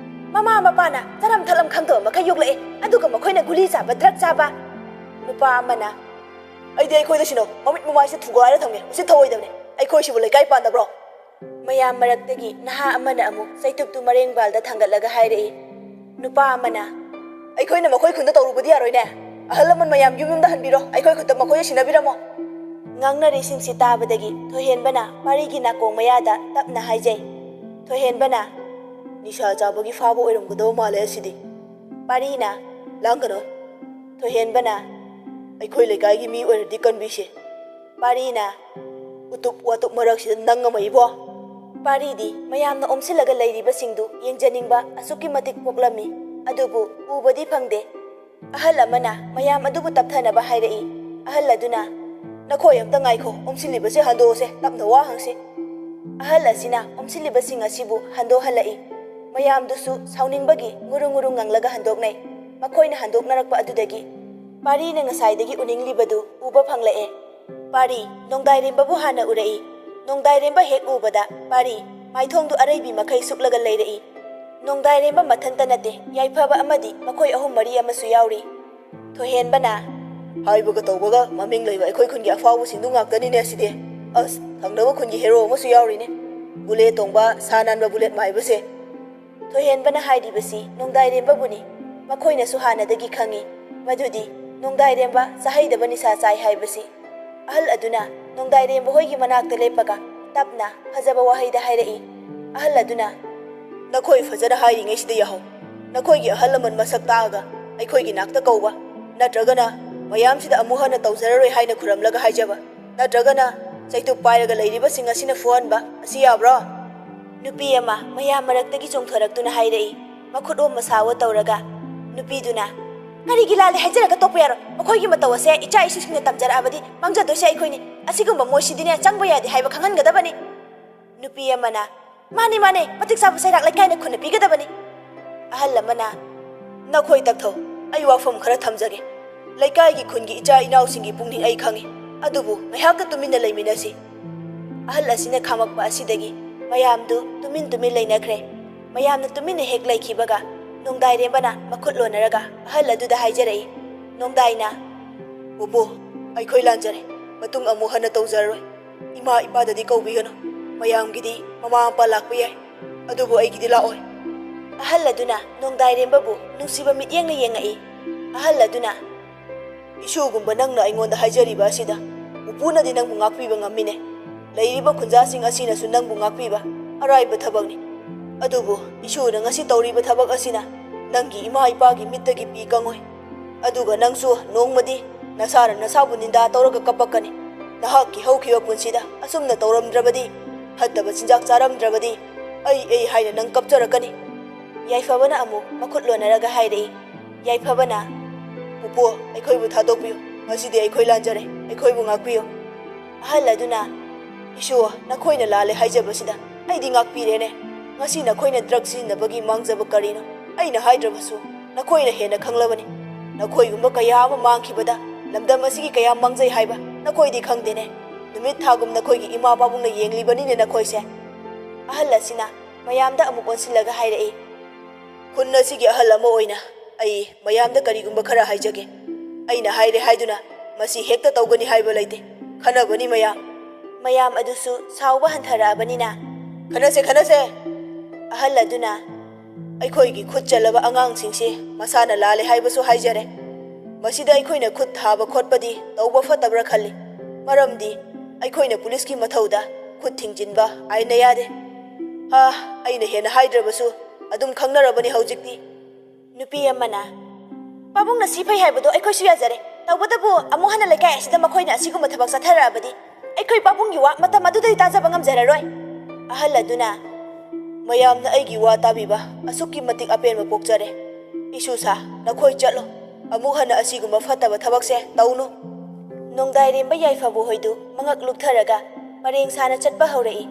"ꯃꯃꯥ ꯃꯄꯥꯅ ꯆꯥꯔꯝ ꯊꯛꯂꯝ ꯈꯪꯗꯕ ꯃꯈꯩ ꯌꯣꯛꯂꯛꯑꯦ, ꯑꯗꯨꯒ ꯃꯈꯣꯏꯅ ꯒꯨꯂꯤ ꯆꯥꯕ, ꯗ꯭ꯔꯛ ꯆꯥꯕ, ꯅꯨꯄꯥ ꯑꯃꯅ, "ꯑꯩꯗꯤ ꯑꯩꯈꯣꯏꯗ ꯁꯤꯅꯣ ꯃꯃꯤꯠ ꯃꯃꯥꯏꯁꯦ ꯊꯨꯒꯥꯏꯔ ꯊꯝꯒꯦ, ꯎꯁꯤꯠ ꯊꯑꯣꯏꯗꯕꯅꯦ, ꯑꯩꯈꯣꯏꯁꯤꯕꯨ ꯂꯩꯀꯥꯏ ꯄꯥꯟꯗꯕ꯭ꯔꯣ?" ꯃꯌꯥꯝ ꯃꯔꯛꯇꯒꯤ ꯅꯍꯥ ꯑꯃꯅ ꯑꯃꯨꯛ ꯆꯩꯇꯨꯞꯇꯨ ꯃꯔꯦꯡꯕꯥꯜꯗ ꯊꯥꯡꯒꯠꯂꯒ ꯍꯥꯏꯔꯛꯏ꯫ ꯅꯨꯄꯥ ꯑꯃꯅ, "ꯑꯩꯈꯣꯏꯅ ꯃꯈꯣꯏ ꯈꯨꯟꯗ ꯇꯧꯔꯨꯕꯗꯤ ꯌꯥꯔꯣꯏꯅꯦ꯫ ꯑꯍꯜ ꯂꯃꯟ ꯃꯌꯥꯝ ꯌꯨꯝ ꯌꯨꯝꯗ ꯍꯟꯕꯤꯔꯣ, ꯑꯩꯈꯣꯏ ꯈꯨꯠꯇ ꯃꯈꯣꯏꯗ ꯁꯤꯟꯅꯕꯤꯔꯝꯃꯣ꯫" ꯉꯥꯡꯅꯔꯤꯁꯤꯡꯁꯤ ꯇꯥꯕꯗꯒꯤ ꯊꯣꯏꯍꯦꯟꯕꯅ ꯄꯥꯔꯤꯒꯤ ꯅꯥꯀꯣꯡ ꯃꯌꯥꯗ ꯇꯞꯅ ꯍꯥꯏꯖꯩ꯫ ꯊꯣꯏꯍꯦꯟꯕꯅ, "ꯅꯤꯁꯥ ꯆꯥꯕꯒꯤ ꯐꯥꯕ ꯑꯣꯏꯔꯝꯒꯗꯕ ꯃꯥꯜꯂꯦ ꯑꯁꯤꯗꯤ꯫" ꯄꯥꯔꯤꯅ, "ꯂꯥꯡꯒꯅꯣ꯫" ꯊꯣꯏꯍꯦꯟꯕꯅ, "ꯑꯩꯈꯣꯏ ꯂꯩꯀꯥꯏꯒꯤ ꯃꯤ ꯑꯣꯏꯔꯗꯤ ꯀꯟꯕꯤꯁꯦ꯫" ꯄꯥꯔꯤꯅ, "ꯎꯇꯨꯞ ꯋꯥꯇꯨꯞ ꯃꯔꯛꯁꯤꯗ ꯅꯪ ꯑꯃ ꯏꯕꯣ!" ꯄꯥꯔꯤꯗꯤ ꯃꯌꯥꯝꯅ ꯑꯣꯝꯁꯤꯜꯂꯒ ꯂꯩꯔꯤꯕꯁꯤꯡꯗꯨ ꯌꯦꯡꯖꯅꯤꯡꯕ ꯑꯁꯨꯛꯀꯤ ꯃꯇꯤꯛ ꯄꯣꯛꯂꯝꯃꯤ꯫ ꯑꯗꯨꯕꯨ ꯎꯕꯗꯤ ꯐꯪꯗꯦ꯫ ꯑꯍꯜ ꯑꯃꯅ ꯃꯌꯥꯝ ꯑꯗꯨꯕꯨ ꯇꯞꯊꯅꯕ ꯍꯥꯏꯔꯛꯏ꯫ ꯑꯍꯜ ꯑꯗꯨꯅ, "ꯅꯈꯣꯏ ꯑꯝꯇ ꯉꯥꯏꯈꯣ, ꯑꯣꯝꯁꯤꯜꯂꯤꯕꯁꯦ ꯍꯟꯗꯣꯛꯑꯁꯦ, ꯇꯞꯅ ꯋꯥ ꯍꯪꯁꯤ꯫" ꯑꯍꯜ ꯑꯁꯤꯅ ꯑꯣꯝꯁꯤꯜꯂꯤꯕꯁꯤꯡ ꯑꯁꯤꯕꯨ ꯍꯟꯗꯣꯛꯍꯜꯂꯛꯏ꯫ ꯃꯌꯥꯝꯗꯨꯁꯨ ꯁꯥꯎꯅꯤꯡꯕꯒꯤ ꯉꯨꯔꯨꯡ ꯉꯨꯔꯨꯡ ꯉꯪꯂꯒ ꯍꯟꯗꯣꯛꯅꯩ꯫ ꯃꯈꯣꯏꯅ ꯍꯟꯗꯣꯛꯅꯔꯛꯄ ꯑꯗꯨꯗꯒꯤ ꯄꯥꯔꯤꯅ ꯉꯁꯥꯏꯗꯒꯤ ꯎꯅꯤꯡꯂꯤꯕꯗꯨ ꯎꯕ ꯐꯪꯂꯛꯑꯦ꯫ ꯄꯥꯔꯤ ꯅꯣꯡꯗꯥꯏꯔꯦꯝꯕꯕꯨ ꯍꯥꯟꯅ ꯎꯔꯛꯏ꯫ ꯅꯣꯡꯗꯥꯏꯔꯦꯝꯕ ꯍꯦꯛ ꯎꯕꯗ ꯄꯥꯔꯤ ꯃꯥꯏꯊꯣꯡꯗꯨ ꯑꯔꯩꯕꯤ ꯃꯈꯩ ꯁꯨꯛꯂꯒ ꯂꯩꯔꯛꯏ꯫ ꯅꯣꯡꯗꯥꯏꯔꯦꯝꯕ ꯃꯊꯟꯇ ꯅꯠꯇꯦ, ꯌꯥꯏꯐꯕ ꯑꯃꯗꯤ ꯃꯈꯣꯏ ꯑꯍꯨꯝ ꯃꯔꯤ ꯑꯃꯁꯨ ꯌꯥꯎꯔꯤ꯫ ꯊꯣꯏꯍꯦꯟꯕꯅ, "ꯍꯥꯏꯕꯒ ꯇꯧꯕꯒ ꯃꯃꯤꯡ ꯂꯩꯕ ꯑꯩꯈꯣꯏ ꯈꯨꯟꯒꯤ ꯑꯐꯥꯎꯕꯁꯤꯡꯗꯨ ꯉꯥꯛꯇꯅꯤꯅꯦ ꯑꯁꯤꯗꯤ꯫ ꯑꯁ, ꯊꯪꯅꯕ ꯈꯨꯟꯒꯤ ꯍꯦꯔꯣ ꯑꯃꯁꯨ ꯌꯥꯎꯔꯤꯅꯦ, ꯕꯨꯂꯦꯠ ꯇꯣꯡꯕ, ꯁꯥ ꯅꯥꯟꯕ ꯕꯨꯂꯦꯠ ꯃꯥꯏꯕꯁꯦ꯫" ꯊꯣꯏꯍꯦꯟꯕꯅ ꯍꯥꯏꯔꯤꯕꯁꯤ ꯅꯣꯡꯗꯥꯏꯔꯦꯝꯕꯕꯨꯅꯤ꯫ ꯃꯈꯣꯏꯅꯁꯨ ꯍꯥꯟꯅꯗꯒꯤ ꯈꯪꯏ ꯃꯗꯨꯗꯤ ꯅꯣꯡꯗꯥꯏꯔꯦꯝꯕ ꯆꯥꯍꯩꯗꯕ ꯅꯤꯁꯥ ꯆꯥꯏ ꯍꯥꯏꯕꯁꯤ꯫ ꯑꯍꯜ ꯑꯗꯨꯅ ꯅꯣꯡꯗꯥꯏꯔꯦꯝꯕ ꯍꯣꯏꯒꯤ ꯃꯅꯥꯛꯇ ꯂꯦꯞꯄꯒ ꯇꯞꯅ ꯐꯖꯕ ꯋꯥꯍꯩꯗ ꯍꯥꯏꯔꯛꯏ꯫ ꯑꯍꯜ ꯑꯗꯨꯅ, "ꯅꯈꯣꯏ ꯐꯖꯅ ꯍꯥꯏꯔꯤꯉꯩꯁꯤꯗ ꯌꯥꯍꯧ꯫ ꯅꯈꯣꯏꯒꯤ ꯑꯍꯜ ꯂꯃꯟ ꯃꯁꯛ ꯇꯥꯛꯑꯒ ꯑꯩꯈꯣꯏꯒꯤ ꯅꯥꯛꯇ ꯀꯧꯕ, ꯅꯠꯇ꯭ꯔꯒꯅ ꯃꯌꯥꯝꯁꯤꯗ ꯑꯃꯨꯛ ꯍꯟꯅ ꯇꯧꯖꯔꯔꯣꯏ ꯍꯥꯏꯅ ꯈꯨꯔꯝꯂꯒ ꯍꯥꯏꯖꯕ, ꯅꯠꯇ꯭ꯔꯒꯅ ꯆꯩꯇꯨꯞ ꯄꯥꯏꯔꯒ ꯂꯩꯔꯤꯕꯁꯤꯡ ꯑꯁꯤꯅ ꯐꯨꯍꯟꯕ ꯑꯁꯤ ꯌꯥꯕ꯭ꯔꯣ?" ꯅꯨꯄꯤ ꯑꯃ ꯃꯌꯥꯝ ꯃꯔꯛꯇꯒꯤ ꯆꯣꯡꯊꯣꯔꯛꯇꯨꯅ ꯍꯥꯏꯔꯛꯏ, ꯃꯈꯨꯠ ꯑꯣꯝ ꯃꯁꯥꯋꯣ ꯇꯧꯔꯒ꯫ ꯅꯨꯄꯤꯗꯨꯅ, "ꯀꯔꯤꯒꯤ ꯂꯥꯜꯂꯦ ꯍꯥꯏꯖꯔꯒ ꯇꯣꯛꯄ ꯌꯥꯔꯣꯏ? ꯃꯈꯣꯏꯒꯤ ꯃꯇꯧ ꯑꯁꯦ ꯏꯆꯥ ꯏꯁꯨꯁꯤꯡꯅ ꯇꯝꯖꯔꯛꯑꯕꯗꯤ ꯃꯥꯡꯖꯗꯣꯏꯁꯦ ꯑꯩꯈꯣꯏꯅꯤ꯫ ꯑꯁꯤꯒꯨꯝꯕ ꯃꯣꯏꯁꯤꯗꯤꯅꯦ ꯆꯪꯕ ꯌꯥꯗꯦ ꯍꯥꯏꯕ ꯈꯪꯍꯟꯒꯗꯕꯅꯤ꯫" ꯅꯨꯄꯤ ꯑꯃꯅ, "ꯃꯥꯅꯤ, ꯃꯥꯅꯤ, ꯃꯇꯤꯛ ꯆꯥꯕ ꯆꯩꯔꯥꯛ ꯂꯩꯀꯥꯏꯅ ꯈꯨꯟꯅ ꯄꯤꯒꯗꯕꯅꯤ꯫" ꯑꯍꯜ ꯑꯃꯅ, "ꯅꯈꯣꯏ ꯇꯛꯊꯧ, ꯑꯩ ꯋꯥꯐꯝ ꯈꯔ ꯊꯝꯖꯒꯦ꯫ ꯂꯩꯀꯥꯏꯒꯤ ꯈꯨꯟꯒꯤ ꯏꯆꯥ ꯏꯅꯥꯎꯁꯤꯡꯒꯤ ꯄꯨꯛꯅꯤꯡ ꯑꯩ ꯈꯪꯏ, ꯑꯗꯨꯕꯨ ꯉꯥꯏꯍꯥꯛꯇ ꯇꯨꯃꯤꯟꯅ ꯂꯩꯃꯤꯟꯅꯁꯤ꯫" ꯑꯍꯜ ꯑꯁꯤꯅ ꯈꯥꯝꯃꯛꯄ ꯑꯁꯤꯗꯒꯤ ꯃꯌꯥꯝꯗꯨ ꯇꯨꯃꯤꯟ ꯇꯨꯃꯤꯟ ꯂꯩꯅꯈ꯭ꯔꯦ꯫ ꯃꯌꯥꯝꯅ ꯇꯨꯃꯤꯟꯅ ꯍꯦꯛ ꯂꯩꯈꯤꯕꯒ ꯅꯣꯡꯗꯥꯏꯔꯦꯝꯕꯅ ꯃꯈꯨꯠ ꯂꯣꯟꯅꯔꯒ ꯑꯍꯜ ꯑꯗꯨꯗ ꯍꯥꯏꯖꯔꯛꯏ꯫ ꯅꯣꯡꯗꯥꯏꯅ, "ꯄꯨꯄꯨ, ꯑꯩꯈꯣꯏ ꯂꯥꯟꯖꯔꯦ꯫ ꯃꯇꯨꯡ ꯑꯃꯨꯛ ꯍꯟꯅ ꯇꯧꯖꯔꯔꯣꯏ꯫ ꯏꯃꯥ ꯏꯄꯥꯗꯗꯤ ꯀꯧꯕꯤꯒꯅꯨ꯫ ꯃꯌꯥꯝꯒꯤꯗꯤ ꯃꯃꯥ ꯃꯄꯥ ꯂꯥꯛꯄ ꯌꯥꯏ, ꯑꯗꯨꯕꯨ ꯑꯩꯒꯤꯗꯤ ꯂꯥꯛꯑꯣꯏ"꯫ ꯑꯍꯜ ꯑꯗꯨꯅ ꯅꯣꯡꯗꯥꯏꯔꯦꯝꯕꯕꯨ ꯅꯨꯡꯁꯤꯕ ꯃꯤꯠꯌꯦꯡꯅ ꯌꯦꯡꯉꯛꯏ꯫ ꯑꯍꯜ ꯑꯗꯨꯅ, "ꯏꯁꯨꯒꯨꯝꯕ ꯅꯪꯅ ꯑꯩꯉꯣꯟꯗ ꯍꯥꯏꯖꯔꯤꯕ ꯑꯁꯤꯗ ꯄꯨꯄꯨꯅꯗꯤ ꯅꯪꯕꯨ ꯉꯥꯛꯄꯤꯕ ꯉꯝꯃꯤꯅꯦ꯫ ꯂꯩꯔꯤꯕ ꯈꯨꯟꯖꯥꯁꯤꯡ ꯑꯁꯤꯅꯁꯨ ꯅꯪꯕꯨ ꯉꯥꯛꯄꯤꯕ ꯑꯔꯥꯏꯕ ꯊꯕꯛꯅꯤ꯫ ꯑꯗꯨꯕꯨ ꯏꯁꯨꯅ ꯉꯁꯤ ꯇꯧꯔꯤꯕ ꯊꯕꯛ ꯑꯁꯤꯅ ꯅꯪꯒꯤ ꯏꯃꯥ ꯏꯄꯥꯒꯤ ꯃꯤꯠꯇꯒꯤ ꯄꯤ ꯀꯪꯉꯣꯏ꯫ ꯑꯗꯨꯒ ꯅꯪꯁꯨ ꯅꯣꯡꯃꯗꯤ ꯅꯁꯥꯅ ꯅꯁꯥꯕꯨ ꯅꯤꯟꯗꯥ ꯇꯧꯔꯒ ꯀꯞꯄꯛꯀꯅꯤ꯫ ꯅꯍꯥꯛꯀꯤ ꯍꯧꯈꯤꯕ ꯄꯨꯟꯁꯤꯗ ꯑꯁꯨꯝꯅ ꯇꯧꯔꯝꯗ꯭ꯔꯕꯗꯤ, ꯐꯠꯇꯕ ꯆꯤꯟꯖꯥꯛ ꯆꯥꯔꯝꯗ꯭ꯔꯕꯗꯤ, ꯑꯩ ꯑꯩ ꯍꯥꯏꯅ ꯅꯪ ꯀꯞꯆꯔꯛꯀꯅꯤ"꯫ ꯌꯥꯏꯐꯕꯅ ꯑꯃꯨꯛ ꯃꯈꯨꯠ ꯂꯣꯟꯅꯔꯒ ꯍꯥꯏꯔꯛꯏ꯫ ꯌꯥꯏꯐꯕꯅ, "ꯄꯨꯄꯨ, ꯑꯩꯈꯣꯏꯕꯨ ꯊꯥꯗꯣꯛꯄꯤꯌꯨ꯫ ꯉꯁꯤꯗꯤ ꯑꯩꯈꯣꯏ ꯂꯥꯟꯖꯔꯦ꯫ ꯑꯩꯈꯣꯏꯕꯨ ꯉꯥꯛꯄꯤꯌꯨ"꯫ ꯑꯍꯜ ꯑꯗꯨꯅ, "ꯏꯁꯨ, ꯅꯈꯣꯏꯅ ꯂꯥꯜꯂꯦ ꯍꯥꯏꯖꯕꯁꯤꯗ ꯑꯩꯗꯤ ꯉꯥꯛꯄꯤꯔꯦꯅꯦ꯫ ꯉꯁꯤ ꯅꯈꯣꯏꯅ ꯗ꯭ꯔꯒ ꯁꯤꯖꯤꯟꯅꯕꯒꯤ ꯃꯥꯡꯖꯕ ꯀꯔꯤꯅꯣ? ꯑꯩꯅ ꯍꯥꯏꯗ꯭ꯔꯕꯁꯨ ꯅꯈꯣꯏꯅ ꯍꯦꯟꯅ ꯈꯪꯂꯕꯅꯤ꯫ ꯅꯈꯣꯏꯒꯨꯝꯕ ꯀꯌꯥ ꯑꯃ ꯃꯥꯡꯈꯤꯕꯗ ꯂꯝꯗꯝ ꯑꯁꯤꯒꯤ ꯀꯌꯥ ꯃꯥꯡꯖꯩ ꯍꯥꯏꯕ ꯅꯈꯣꯏꯗꯤ ꯈꯪꯗꯦꯅꯦ꯫ ꯅꯨꯃꯤꯠ ꯊꯥꯒꯨꯝ ꯅꯈꯣꯏꯒꯤ ꯏꯃꯥ ꯄꯥꯕꯨꯡꯅ ꯌꯦꯡꯂꯤꯕꯅꯤꯅꯦ ꯅꯈꯣꯏꯁꯦ"꯫ ꯑꯍꯜ ꯑꯁꯤꯅ ꯃꯌꯥꯝꯗ ꯑꯃꯨꯛ ꯑꯣꯟꯁꯤꯜꯂꯒ ꯍꯥꯏꯔꯛꯏ꯫ ꯈꯨꯟ ꯑꯁꯤꯒꯤ ꯑꯍꯜ ꯑꯃ ꯑꯣꯏꯅ ꯑꯩ ꯃꯌꯥꯝꯗ ꯀꯔꯤꯒꯨꯝꯕ ꯈꯔ ꯍꯥꯏꯖꯒꯦ꯫ ꯑꯩꯅ ꯍꯥꯏꯔꯦ ꯍꯥꯏꯗꯨꯅ ꯃꯁꯤ ꯍꯦꯛꯇ ꯇꯧꯒꯅꯤ ꯍꯥꯏꯕ ꯂꯩꯇꯦ꯫ ꯈꯟꯅꯕꯅꯤ ꯃꯌꯥꯝ꯫ ꯃꯌꯥꯝ ꯑꯗꯨꯁꯨ ꯁꯥꯎꯕ ꯍꯟꯊꯔꯛꯑꯕꯅꯤꯅ, "ꯈꯟꯅꯁꯦ, ꯈꯟꯅꯁꯦ"꯫ ꯑꯍꯜ ꯑꯗꯨꯅ, "ꯑꯩꯈꯣꯏꯒꯤ ꯈꯨꯠ ꯆꯜꯂꯕ ꯑꯉꯥꯡꯁꯤꯡꯁꯤ ꯃꯁꯥꯅ ꯂꯥꯜꯂꯦ ꯍꯥꯏꯕꯁꯨ ꯍꯥꯏꯖꯔꯦ꯫ ꯃꯁꯤꯗ ꯑꯩꯈꯣꯏꯅ ꯈꯨꯠ ꯊꯥꯕ ꯈꯣꯠꯄꯗꯤ ꯇꯧꯕ ꯐꯠꯇꯕ꯭ꯔꯥ ꯈꯜꯂꯤ꯫ ꯃꯔꯝꯗꯤ ꯑꯩꯈꯣꯏꯅ ꯄꯨꯂꯤꯁꯀꯤ ꯃꯊꯧꯗ ꯈꯨꯠ ꯊꯤꯡꯖꯤꯟꯕ ꯑꯥꯏꯟꯅ ꯌꯥꯗꯦ꯫ ꯍꯥ, ꯑꯩꯅ ꯍꯦꯟꯅ ꯍꯥꯏꯗ꯭ꯔꯕꯁꯨ ꯑꯗꯨꯝ ꯈꯪꯅꯔꯕꯅꯤ ꯍꯧꯖꯤꯛꯇꯤ"꯫ ꯅꯨꯄꯤ ꯑꯃꯅ, "ꯄꯥꯕꯨꯡꯅ ꯁꯤ ꯐꯩ ꯍꯥꯏꯕꯗꯣ ꯑꯩꯈꯣꯏꯁꯨ ꯌꯥꯖꯔꯦ꯫ ꯇꯧꯕꯇꯕꯨ ꯑꯃꯨꯛ ꯍꯟꯅ ꯂꯩꯀꯥꯏ ꯑꯁꯤꯗ ꯃꯈꯣꯏꯅ ꯑꯁꯤꯒꯨꯝꯕ ꯊꯕꯛ ꯆꯠꯊꯔꯛꯑꯕꯗꯤ ꯑꯩꯈꯣꯏ ꯄꯥꯕꯨꯡꯒꯤ ꯋꯥ ꯃꯇꯝ ꯑꯗꯨꯗꯗꯤ ꯇꯥꯖꯕ ꯉꯝꯖꯔꯔꯣꯏ"꯫ ꯑꯍꯜ ꯑꯗꯨꯅ, "ꯃꯌꯥꯝꯅ ꯑꯩꯒꯤ ꯋꯥ ꯇꯥꯕꯤꯕ ꯑꯁꯨꯛꯀꯤ ꯃꯇꯤꯛ ꯑꯄꯦꯟꯕ ꯄꯣꯛꯆꯔꯦ꯫ ꯏꯁꯨꯁꯥ, ꯅꯈꯣꯏ ꯆꯠꯂꯣ꯫ ꯑꯃꯨꯛ ꯍꯟꯅ ꯑꯁꯤꯒꯨꯝꯕ ꯐꯠꯇꯕ ꯊꯕꯛꯁꯦ ꯇꯧꯅꯨ"꯫ ꯅꯣꯡꯗꯥꯏꯔꯦꯝꯕ ꯌꯥꯏꯐꯕ ꯍꯣꯏꯗꯨ ꯃꯉꯛ ꯂꯨꯛꯊꯔꯒ ꯄꯔꯦꯡ ꯁꯥꯅ ꯆꯠꯄ ꯍꯧꯔꯛꯏ꯫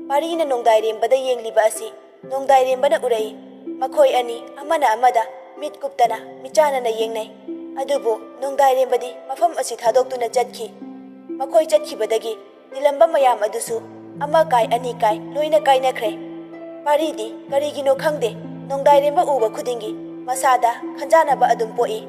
ꯄꯥꯔꯤꯅ ꯅꯣꯡꯗꯥꯏꯔꯦꯝꯕꯗ ꯌꯦꯡꯂꯤꯕ ꯑꯁꯤ ꯅꯣꯡꯗꯥꯏꯔꯦꯝꯕꯅ ꯎꯔꯛꯏ꯫ ꯃꯈꯣꯏ ꯑꯅꯤ ꯑꯃꯅ ꯑꯃꯗ ꯃꯤꯠ ꯀꯨꯞꯇꯅ ꯃꯤꯆꯥꯟꯅꯅ ꯌꯦꯡꯅꯩ꯫ ꯑꯗꯨꯕꯨ ꯅꯣꯡꯗꯥꯏꯔꯦꯝꯕꯗꯤ ꯃꯐꯝ ꯑꯁꯤ ꯊꯥꯗꯣꯛꯇꯨꯅ ꯆꯠꯈꯤ꯫ ꯃꯈꯣꯏ ꯆꯠꯈꯤꯕꯗꯒꯤ ꯇꯤꯜꯂꯝꯕ ꯃꯌꯥꯝ ꯑꯗꯨꯁꯨ ꯑꯃ ꯀꯥꯏ ꯑꯅꯤ ꯀꯥꯏ ꯂꯣꯏꯅ ꯀꯥꯏꯅꯈ꯭ꯔꯦ꯫ ꯄꯥꯔꯤꯗꯤ ꯀꯔꯤꯒꯤꯅꯣ ꯈꯪꯗꯦ, ꯅꯣꯡꯗꯥꯏꯔꯦꯝꯕ ꯎꯕ ꯈꯨꯗꯤꯡꯒꯤ ꯃꯁꯥꯗ ꯈꯟꯖꯥꯟꯅꯕ ꯑꯗꯨꯝ ꯄꯣꯛꯏ꯫